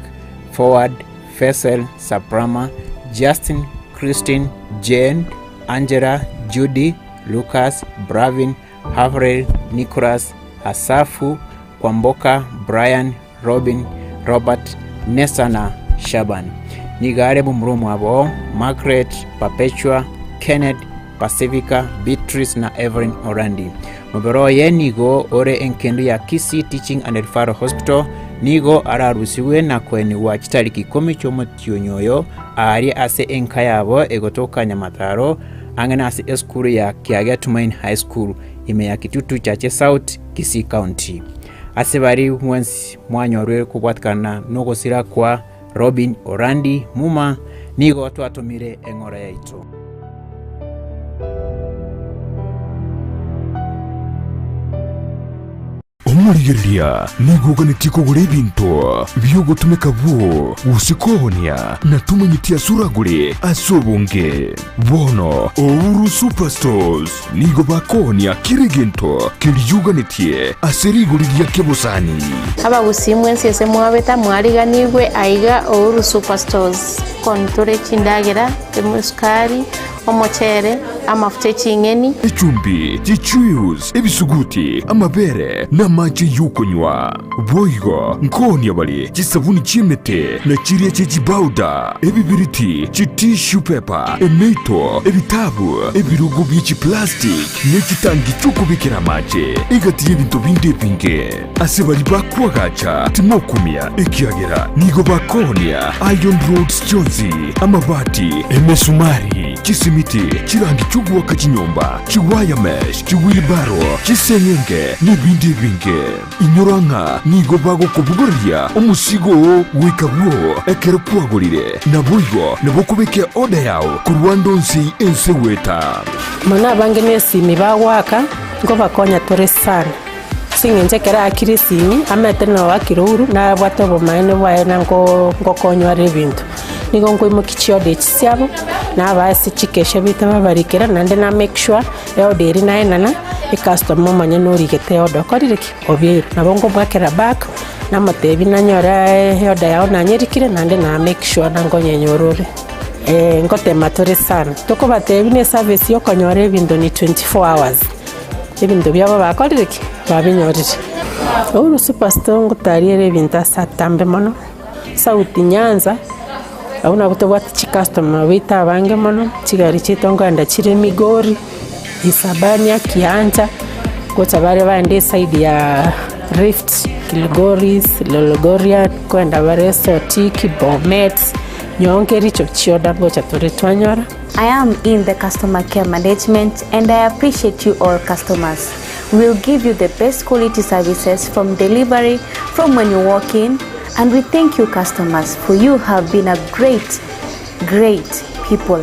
Forward, Faisal, Saprama, Justin, Christine, Jane, Angela, Judy, Lucas, Bravin, Havril, Nicholas, Asafu, Kwamboka, Brian, Robin, Robert, Nessa na Shaban. Nigo are momura omwabo Margaret, Perpetua, Kenneth, Pacifica, Beatrice na Evelyn Orandi. Mobere oye nigo ore engendu ya Kisii Teaching and Referral Hospital, nigo ararusigwe na koenigwa chitariki ikomi chi'omotienyi oyo aaria ase enka yabo egotoka Nyamataro ang'e nase esukuru ya Kiage Tumaini High School ime ya Kitutu Chache South, Kisii County. Ase baria mwensi mwanyorwe kobwatikana nogosira kwa Robin Orandi Muma, nigo twatomire eng'ora yaito. Omorigereria nigo oganetie kogora ebinto bi'ogotumeka bwoo gose koonia, na tomanyeti ase oragore ase obonge. Bono Ouru Superstores nigo bakoonia kera egento keria oganetie ase rigori ria kebosani. Abagusii mwensi ase mwabeta mwariganigwe aiga Ouru Superstores. Kontore chindagera, esukari, omochere, amafuta eching'eni. Echumbi, chichuius, ebisuguti, amabere, na amache y'okonywa. Boigo nkoonia bare chisabuni chi'emete, na chiria chie chibauda, ebibiriti, chitissue paper, emeito, ebitabu, ebirogo bie chiplastic, ne chitangi chi'okobekera amache, egati y'ebinto binde ebinge. Ase baria bakoagacha timokumia, ekiagera nigo bakoonia iron rods chionsi, amabati, emesumari, chisimiti, chirangi chi'ogoaka chinyomba, chiwire mesh, chiwheelbarrow, chiseng'enge, nebinde ebinge. Inyora ng'a nigo bagokobogoreria omosigo oo goika bwoo ekero kwagorire, naboigo nabo okobeka eoda yao korwa ande onsi ense goeta. Mono abange nesimi bagoaka, nkobakonya tore sana. Ase eng'encho ekero aakire esimi, amaete na oakire ouru, nabwate obomaene bwaye na nko nkokonywa are ebinto. Nigo nkoimokia chioda echi chiabo, nabaa ase chikesha baito babarikera, naende na make sure eoda eria naenana, ecustomer omonyene origete eoda okorire ki? Obeire. Nabo nkomoakera back, namotebia nanyore eoda yao nanyerikire, naende na make sure na nkonyenyora ore. Ngotema tore sana, tokobatebia buna eservice ya okonyora ebinto ni 24 hours. Ebinto biabo bakorire ki? Babinyorire. Uhuru Superstore ngotariere ebinto ase atambe mono, South Nyanza, abwo nabwo tobwate chicustomer baito abange mono, chigari chiaito nkoenda chire Migori, Isabania, Kiancha, gocha bare baende eside ya. Rift, Kilgoris, Lolgorian, nkoenda bare Sotik, Bomet, nyoo Kericho chioda ngocha tore twanyora. I am in the customer care management and I appreciate you all customers. We will give you the best quality services from delivery, from when you walk in, and we thank you customers for you have been a great, great people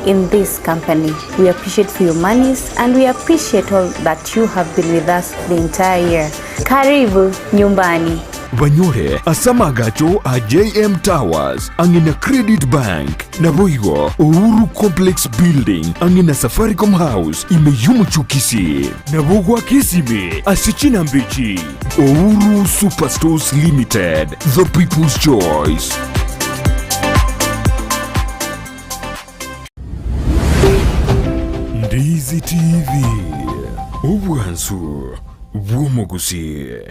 in this company. We appreciate for your monies and we appreciate all that you have been with us the entire year. Karibu nyumbani. Banyore ase amagacho a JM Towers ang'e na Credit Bank, naboigo Uhuru Complex Building ang'e na Safaricom House ime y'omochie o Kisii. Nabo goaka esimi ase chinamba echi, Uhuru Superstores Limited, the people's choice. Ndizi TV, obwansu bw'omogusii.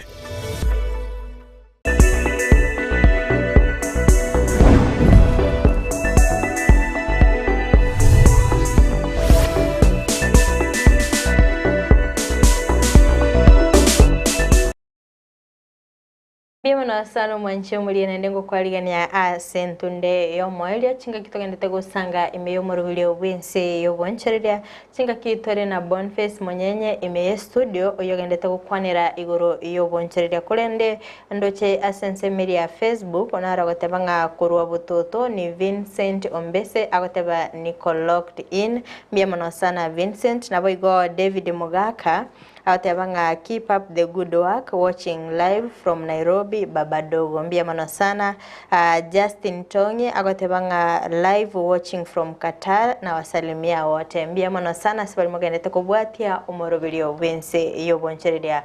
Mbuya mono sana omwanchi omoria naende ngokwarigania ase entunde y'omoerio chingaki togendete gosanga ime y'omoroberio bw'ense y'obonchoreria chingaki tore na Boniface Monyenye ime y'estudio oyio ogendete gokwanera igoro y'obonchoreria korende ndoche ase ensemo eria ya Facebook naro agoteba ng'a korwa bototo ni Vincent Ombese agoteba niko locked in mbuya mono sana Vincent naboigo David Mogaka Agoteba ng'a keep up the good work watching live from Nairobi baba dogo mbuya mono sana Justin Tong'i agoteba ng'a live watching from Qatar nawasalimia wote mbuya mono sana ase baria mogendete kobwatia omoroberio bwense y'obonchoreria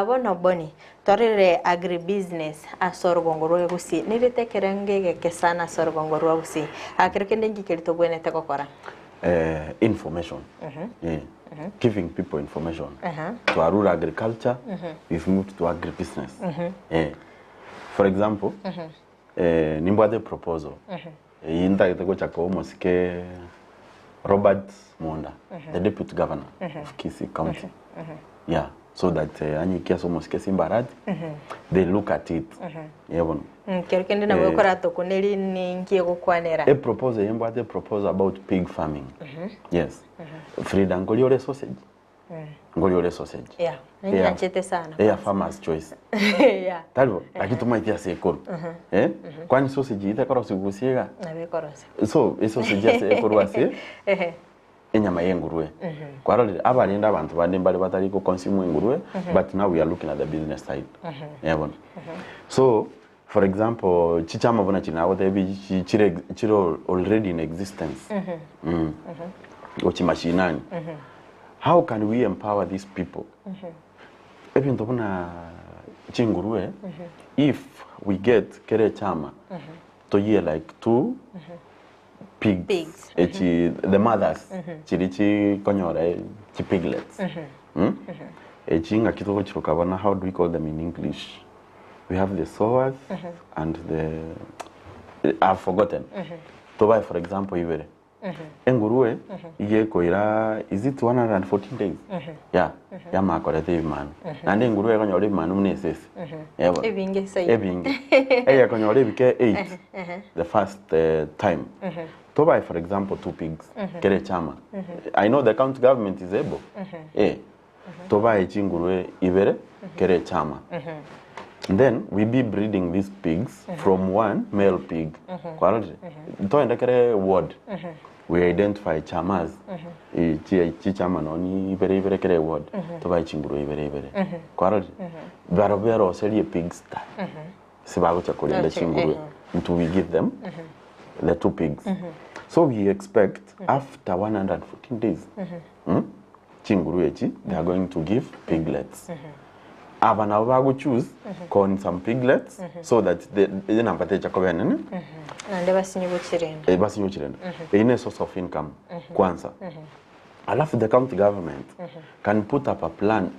bono Bonny twarorire agribusiness ase orogongo rwa Gusii nirete ekerengo egeke sana ase orogongo rwa Gusii kero kende inki keria tobwenerete gokora? Information eh, giving people information twarure agriculture we've moved to agribusiness eh. For example eh, nimbwate proposal eyio ntagete gocha koa omosike Robert Monda the deputy governor of Kisii county yeah so that eh, anyikie ase omosike Simba Arati they look at it eh bono Kero kende nabo Eh. okoratokuneri ninki egokwanera. E proposal eye mbwate proposal about pig farming yes Frida nkori ore sausage nkori ore sausage Yeah, ninyanchete sana. eya farmers choice Yeah. tari bo lakini tomaeti ase ekoro eh kwani sausage eye tekorosigwa gose iga Nabo ekorosigwa. So esausage ase ekorwa ase Ehe. enyama y'engurue. Kwarorire abarende abanto bande mbare batari go consume engurue but now we are looking at the business side. Eh bono. So for example chichama buna chiri nagotebi chi- chire chire already in existence. Gochia mashinani. How can we empower these people? Ebinto buna chingurue if we get kere echama toyie like two pigs, Pigs. Echi the mothers chiri chikonyora chi piglets. Mm? Echi ng'aki togochiroka bono how do we call them in English? We have the sowers and the I've forgotten. Tobae for example ibere. Engurue iga ekoira is it 114 days? Yeah, yamanya koreta ebimanu. Naende engurue ekonyora ebimanu buna esese. Eh bono. Ebinge zaidi. Ebinge. Egekonyora ebike 8 the first time. Tobae for example two pigs kere echama. I know the county government is able. Eh. Tobae chingurue ibere kere echama. Then we be breeding these pigs from one male pig. Kwarorire? Toende kere ward. We identify chamas. Eh, chi chichama nonye ibere ibere kere ward. Tobae chingurue ibere ibere. Kwarorire? Barobwo beroserie pigs ta. Sibagocha korenda chingurue. Nto we give them the two pigs. So we expect after 114 days chingurue echi they are going to give piglets. Aba nabo bago choose con some piglets so that the enamba techa koba enene. Naende basinye gochirenda. Eh, basinye gochirenda. Eyio ne source of income kwanza. Alafu the county government can put up a plant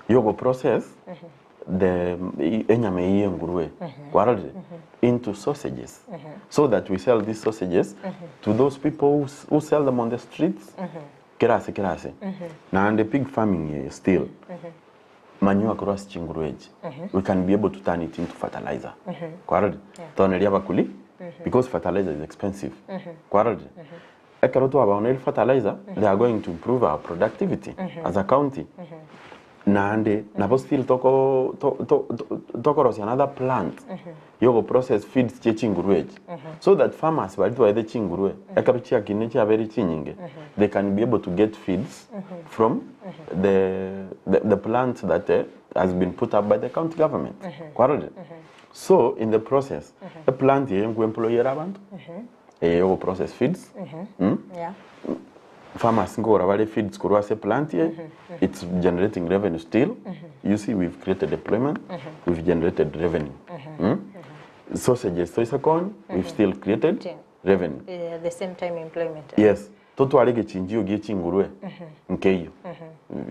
yogo process the enyama eyio ya engurue kwarorire into sausages so that we sell these sausages to those people who, who sell them on the streets kera ase kera ase. Naende pig farming eye still. Manure korwa ase chinguru echi we can be able to turn it into fertilizer. Kwarorire? Toneria abakuli because fertilizer is expensive. Kwarorire? Ekero twabaoneire fertilizer they are going to improve our productivity as a county. Naende nabo still toko to to tokorosia another plant yogo process feeds chie chingurue echi so that farmers baria twaete chingurue ekero chiakinire chiabeire chinyinge they can be able to get feeds from the the the plant that has been put up by the county government. Kwarorire? So in the process eplant eye nkoemployere abanto eye yogo process feeds Yeah. Farmers nkogora bare feeds korwa ase plant eye, it's generating revenue still, you see we've created employment, we've generated revenue. Sausages toise konya, we've still created revenue. At the same time employment. Yes, totware egechinjio gie chingurue nkeiyo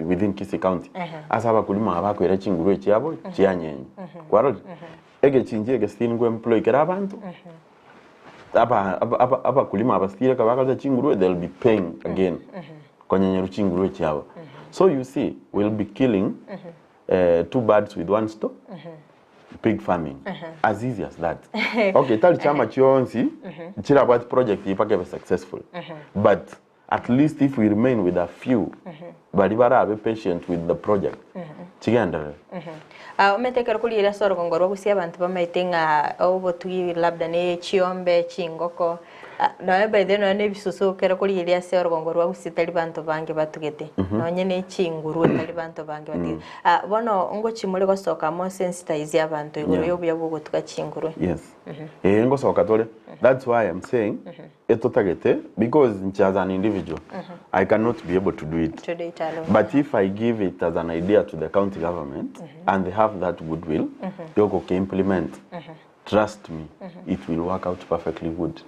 within Kisii County ase abakulima aba bakoira chingurue chiabo chianyenywa. Kwarorire? Egechinjio eke still nko employ kere abanto. Aba aba aba abakulima abasitire ekero bakoreta chingurue they will be paying again konyenyerwa chingurue chiabo. So you see we will be killing two birds with one stone, pig farming as easy as that. Okay tari chama chionsi chirabwati project eye mpaka ebe successful but At least if we remain with a few baria barabe patient with the project chigenderere. Ah, omanyete ekero korigereria ase orogongo rwa gusii abanto bamaete ng'a obotugi labda ne chiombe, chingoko, ah, nonya by the way nonya na ebisusu ekero korigereria ase orogongo rwa gusii tari banto bange batugete, nonye ne chingurue tari banto bange batugete. Ah, bono ngochia more gosoka mo sensitize abanto igoro ya obuya bwa ogotuga chingurue. Yes. Ee ngosoka tore. That's why I'm saying Etotagete because inche as an individual I cannot be able to do it. To do it alone. But if I give it as an idea to the county government and they have that goodwill yogoke implement trust me it will work out perfectly good.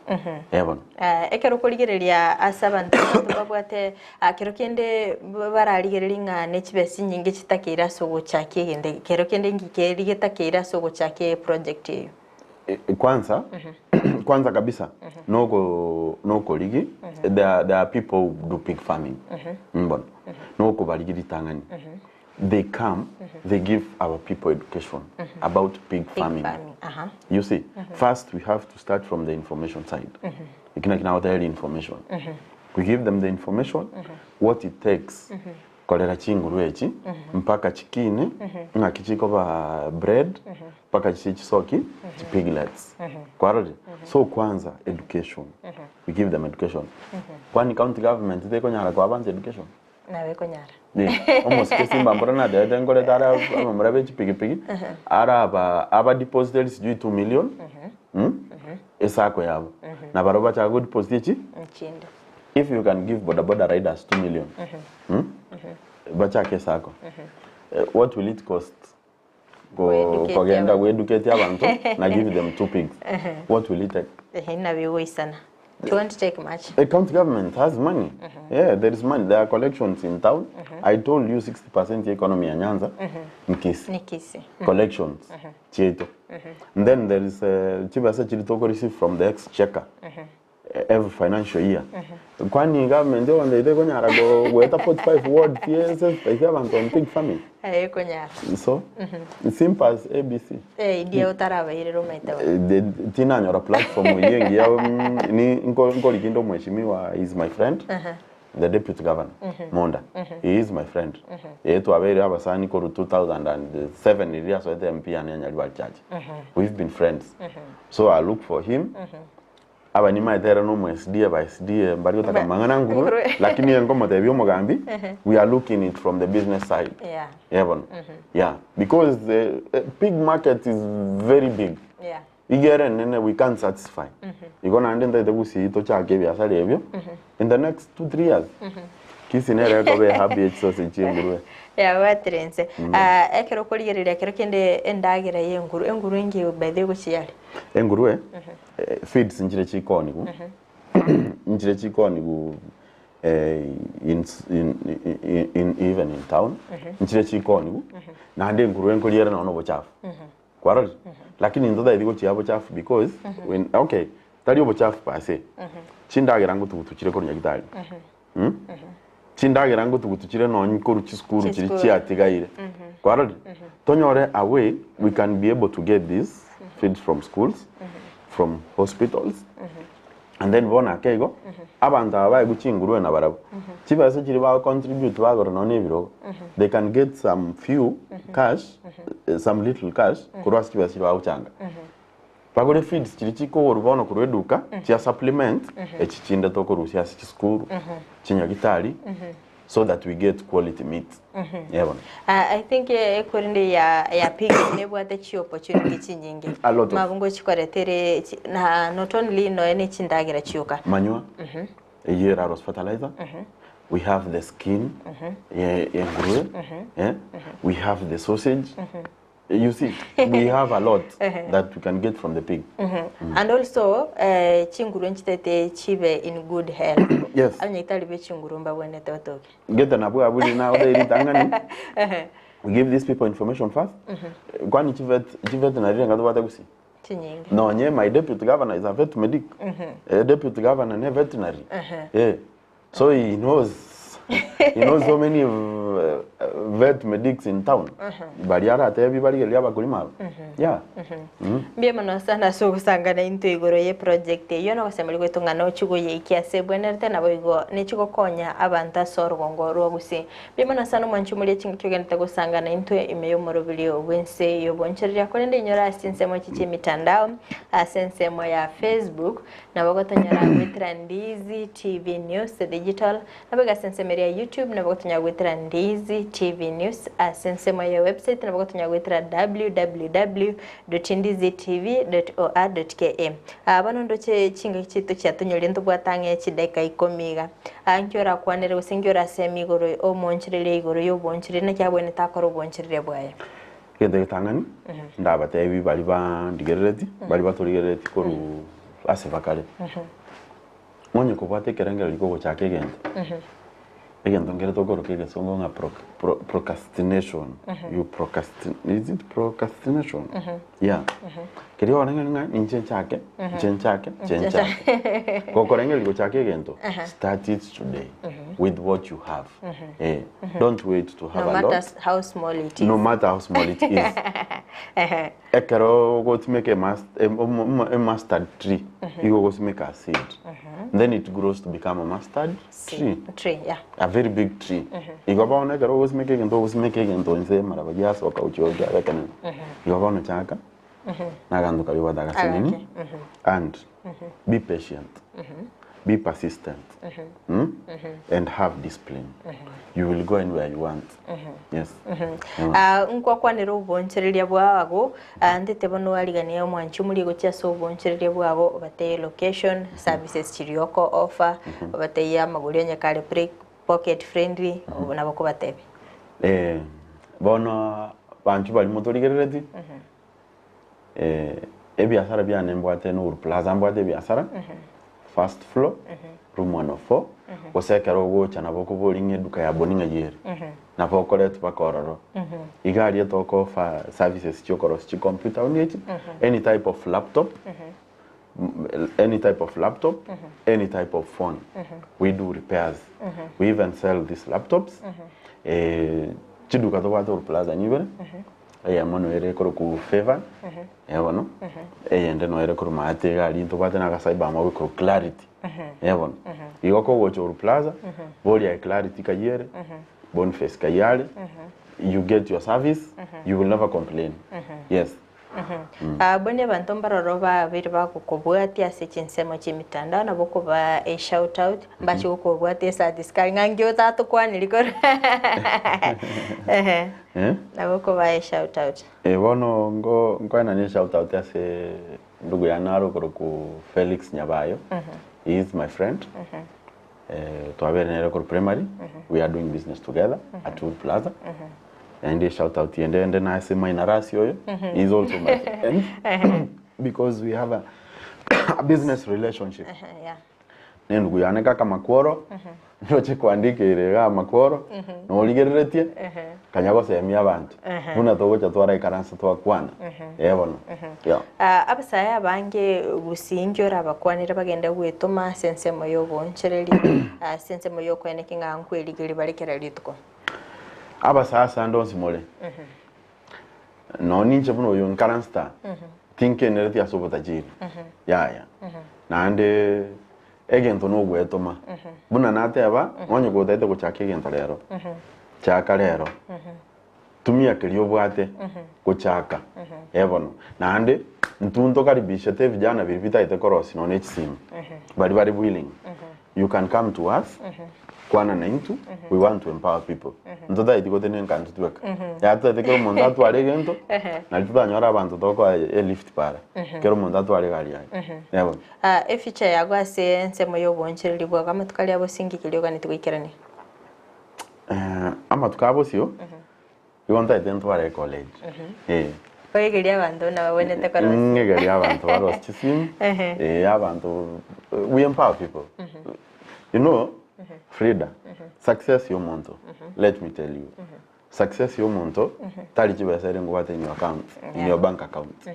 Eh bono. Eh, ekero okorigereria ase abanto abanto babwate ah, kero kende bararigereria ng'a ne chibesa chinyinge chitakeire ase ogochakia egento eke, kero kende nki keri getakeire ase ogochakia eproject eyio. Kwanza, kwanza kabisa noko nokorigi there are, there are people who do pig farming mbono nokobarigi ritang'ani they come they give our people education about pig Pig farming farming, aha. you see first we have to start from the information side eki naki nagoteberia information we give them the information what it takes Korera chinguru echi mpaka chikine ng'aki chikoba bread mpaka chiche chisoki chi piglets. Kwarorire? So kwanza education. We give them education. Kwani county government tekonyara koa abanto education? Nabo ekonyara. Eh, omosike simba mbora natebete nkorete are abamura be chipigipigi araba aba deposited sijui 2 million esako yabo na barabwo bachaka go deposit echi Echinde. If you can give boda boda riders 2 million mm? bachake esako Eh, what will it cost Go- Goeducate kogenda abantu. goeducate abanto na give them two pigs what will it take Ehe, nabo egoisana. It won't take much. The county government has money. Yeah, there is money. There are collections in town. I told you 60% ya economy ya Nyanza ni Kisii. Ni Kisii. Collections chiaito. And then there is uh, chibesa chiri toko receive from the exchequer. Every financial year. Kwani government yonde ite konyara go goeta 45 ward TSS ite abantu on pig farming. Aye ekonyara. So it's simple as ABC. Eh, idia otarabairera omaete bono. Eh, tinanyora platform eyio engiya ni nkoriki inde omweshimiwa is my friend the deputy governor Monda he is my friend eh twabeire abasani korwa 2007 riria asoete MP ane Nyaribari Church we've been friends so I look for him Aba nimaete ere nomo SDA ba SDA mbari gotaka amang'ana ngurwe lakini eye nkomotebia omogambi we are looking it from the business side Yeah. eh bono yeah because the pig market is very big Yeah. iga ere enene we can't satisfy igo naende ntaete gusii tochake ebiasara ebio in the next 2 3 years Kisii nere ekoba ehub ye chisausage chie engurue. Yabwatire inse. Ah, ekero okorigereria ekero kende endagera ya enguru, enguru engiya by the way gochia are. Engurue, feeds nchire chikonigu, nchire chikonigu in in in even in town, nchire chikonigu, naende engurue nkoria ere nonya na obochafu. Kwarorire? Lakini intwe totageti gochia obochafu because when okay, tari obochafu per se, chindagera ngotugutu chire korwa nyagitari. Chindagera ngotugutu chire nonye korwa chisukuru chiria Chisukuru. chiatigaire. Kwarorire? Tonyore a way we can be able to get these feeds from schools, from hospitals, and then bono ake igo, abanto aba baegwe chingurue nabarabwo, chibesa chiria bago contribute bagora nonye na ebirogo, they can get some few cash, some little cash, korwa ase chibesa chiria bagochanga. Bagore feeds chiria chikogorwa bono korwa eduka chia supplement echi chinde tokorusia ase chisukuru, chinyagitari so that we get quality meat. Yeah bono. Ah, I think eh, ekorende ya ya pig nebwate chi opportunity chinyinge A lot of. mabungo chikorete chi, na not only noe ne chindagera chioka Manure, eyio era rose fertilizer, we have the skin ye yenguruwe, eh, we have the sausage, You see, we have a lot that we can get from the pig. And also eh, chinguru nchitete chibe in good health. Yes. Abanyagitari be chinguru mbabwenerete batoke. Gete nabwo abwo rina obe ritang'ani. We give these people information first. Kwani chivet chiveterinary renga tobwate gusii? Chinyinge. Nonye my deputy governor is a vet medic. Eh, deputy governor ne veterinary. Eh. So he knows he knows so many uh, vet medics in town. Bari aratebi barigereria abakulima aba. Yeah. Mbuya mono sana ase ogosangana intwe igoro ye project eyio na ogosemeria gwaito ng'a nochigoyeikia ase ebwenerete naboigo nechigokonya abanto ase orogongo rwa Gusii. Mbuya mono sana omwanchi omoria chingaki ogenderete gosangana intwe ime y'omoroberio bw'ense y'obonchoreria korende inyore ase chinsemo echi chi'emitandao ase ensemo ya Facebook Nabo gotonyora goetera Ndizi TV News Digital, naboigo ase ensemo eria ya YouTube nabo gotonyora goetera Ndizi TV News, ase ensemo ya website nabo gotonyora goetera www.ndizitv.or.ke. Ah, bono ndoche chingaki chiaito chiatonyorire ntobwate ang'e chidaika ikomi iga. Ah, nki orakwanere gose nki orasemi igoro omoonchoreria igoro y'oboonchoreria naki abwenerete akore oboonchoreria bwaye? Egento egetang'ani, ndabatebi baria bandigerereti, baria batorigerereti korwa ase bakare, onye kobwate ekerengererio kiogochaka egento, egento nkere tokoroka egesongo ng'a pro- pro- procrastination, you procrasti- is it procrastination? Yeah. Keria oreng'ani ng'a ninche nchake, inche nchake, inche nchake. Gokorengereria gochaka egento, start it today with what you have. Eh, don't wait to have No a lot. matter how small it is. No matter how small it is. Ekero ogosimeka emas- em- omo- omo- emustard tree, igo ogosimeka a seed. Then it grows to become a mustard tree. Tree, yeah. A very big tree. Igo bono ekero ogosimeka egento ogosimeka egento inse amaraba giasoka gochia kiaba ekenene. Igo bono chaka na aganto karia obwate agaseneni and be patient. Be persistent mm? and have discipline. You will go anywhere you want. Yes. Ah, nkwakwanera obonchereria bwago ah, ntete bono warigania omwanchi omorie gochia ase obonchereria bwago obatebie location services chiria oko offer obatebie amagori onye kare pre pocket friendly obo nabo okobatebia. Eh, bono banchu baria motorigerereti Eh, ebiasara biane mbwate Nuru Plaza mbwate ebiasara first floor room 104 gose ekero ogocha nabo okoboria ng'a eduka ya Boni ng'ai ere nabo okoretwa mpaka ororo iga aria toko offer services chia okorosia chicomputer onye echi any type of laptop any type of laptop any type of phone we do repairs we even sell these laptops eh, chiduka tobwate Uhuru Plaza nyibere Eyemo noyo ere korokwa Favor, eh bono, eyende noyo ere korwa maate iga aria ntobwate na agacyber amo agokorwa Clarity, eh bono. Igo kogocha Uhuru Plaza, boria aye Clarity kai ere, Boniface kai are, you get your service, you will never complain, yes. Ah, buna abanto mbaroro babeire bagokobwatia ase chinsemo chi'emitandao nabo okoba a shout out mbache gokobwatia esati sikari ng'a nki otatokwaniri korwa ehe Eh? nabo okoba a shout out. Eh, bono nko nkoenania eshout out ase ndugu yane are okorokwa Felix Nyabayo, he is my friend, eh, twabeire nere korwa primary, we are doing business together at Uhuru Plaza, naende eshout out ende ende nase Maina Rasi oyo, he is also my friend because we have a, a business relationship. Yeah. Na endugu yane kaka Makworo, ndoche kwandikeire igaa Makworo, norigereretie, kanya gosemia abanto, buna togocha twaraikaransa twakwana, ee bono, yeah. Ah, abasae abange gusii inki orabakwanere bagende gwetoma ase ensemo y'oboonchereri, ase ensemo y'okoeneki ng'a nkwerigeria bare kera rituko? Abasae ase ande onsi more, Nonye ninche buna oyo nkaransete aa, tinkenereti ase obotajiri, yaya. Naende egento nogwetoma, buna nateba, onye gotagete gochaka egento rero, chaka rero, tumia keria obwate gochaka, eh bono. Naende intwe ntokaribishete ebijana biria bitagete korosia nonye chisimi, baria bare willing. You can come to us, kwana naintwe, we want to empower people. Ntotageti gotenenka intwe tweka. Yaya totagete kera omonto atware egento, nari totanyore abanto tokoa elift para. Kera omonto atware egari yaye. Eeh bono. Ah, efuture yago ase ensemo ya oboonchereri bwago, amatuko aria abosio inki keria oganeti goikerania? Amatuko abosio, Igo ntagete ntware ecollege. Eh. Oegerie abanto buna babwenerete korosia. Ng'egerie abanto barosie chisimu. Ehe. Eh, abanto we empower people. You know, Frida, success ya omonto, let me tell you, success ya omonto tari chibesa ere ngobwate in your account, in your bank account.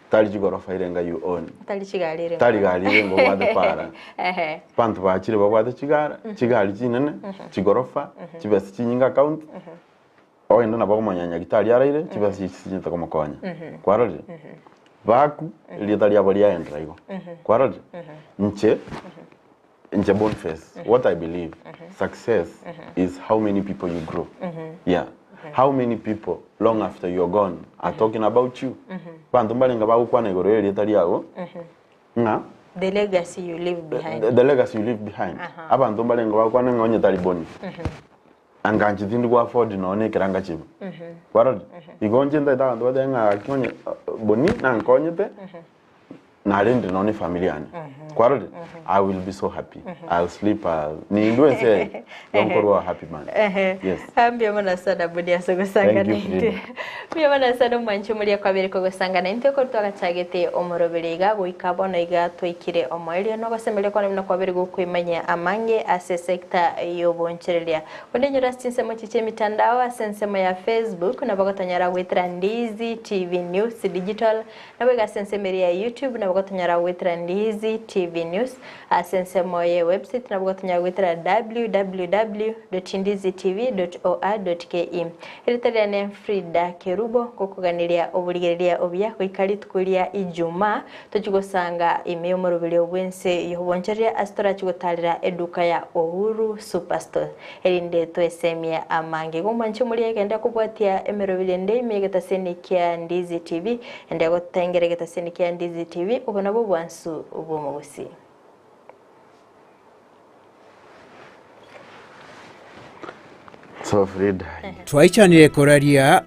Tari chigorofa ere enga you own. Tari chigari ere Tari gari ere enga obwate para. Ehe. Abanto bachire babwate chigara, chigari chinene, chigorofa, chibesa chinyinge account. Ogende nabo okomanya nyagitari araire, chibesa echi chinyete komokonya. Kwarorire? Baku, erieta riabo riaendera igo. Kwarorire? Inche, inche Boniface, what I believe, success is how many people you grow. Yeah. How many people long after you're gone are talking about you. Abanto mbarenge bagokwana igoro y'erieta riago, ng'a The legacy you leave behind. the legacy you leave behind. Abanto mbarenge bagokwana ng'a onye tari Boni. Anga inche tindi go afford nonya na ekeranga chibe. Kwarorire? Igo inche ntaete abanto batebe ng'a gaki onye Boni nankonyete, narendire nonya na efamiri yane. Kwarorire? I will be so happy. I'll sleep nindwe ense eye, igo nkorwa a happy man. Yes. Mbuya mono sana Boni ase ogosanga Thank you, naintwe. Frida. Mbuya mono sana omwanchi omoria kwabere kogosanga naintwe ekero twagachagete omoroberi iga goika bono iga twaikire omoerio nogosemeria kwane buna kwabere gokoimanyia amange ase esecta y'obonchereria. Onde nyora ase chinsemo echi chi'emitandao ase ensemo ya Facebook nabo gotonyora goetera Ndizi TV News Digital nabo iga ase ensemo eria ya YouTube nabo gotonyora goetera Ndizi TV News ase ensemo ye website nabo gotonyora goetera www.ndizitv.or.ke Erieta riane Frida Kerubo ngokoganeria oborigereria obuya goika rituko ria Ijumaa Tochie gosanga ime y'omoroberio bw'ense y'obonchoreria ase torache gotaarera eduka ya Uhuru Superstore, erinde twesemie amange. Igo mwanche moria egende kobwatia emeroberio ende ime y'egetaseni kia Ndizi TV, ende gotengera egetaseni kia Ndizi TV, obo nabwo obwansu bw'omogusii. So Frida. Twaichanire koraria.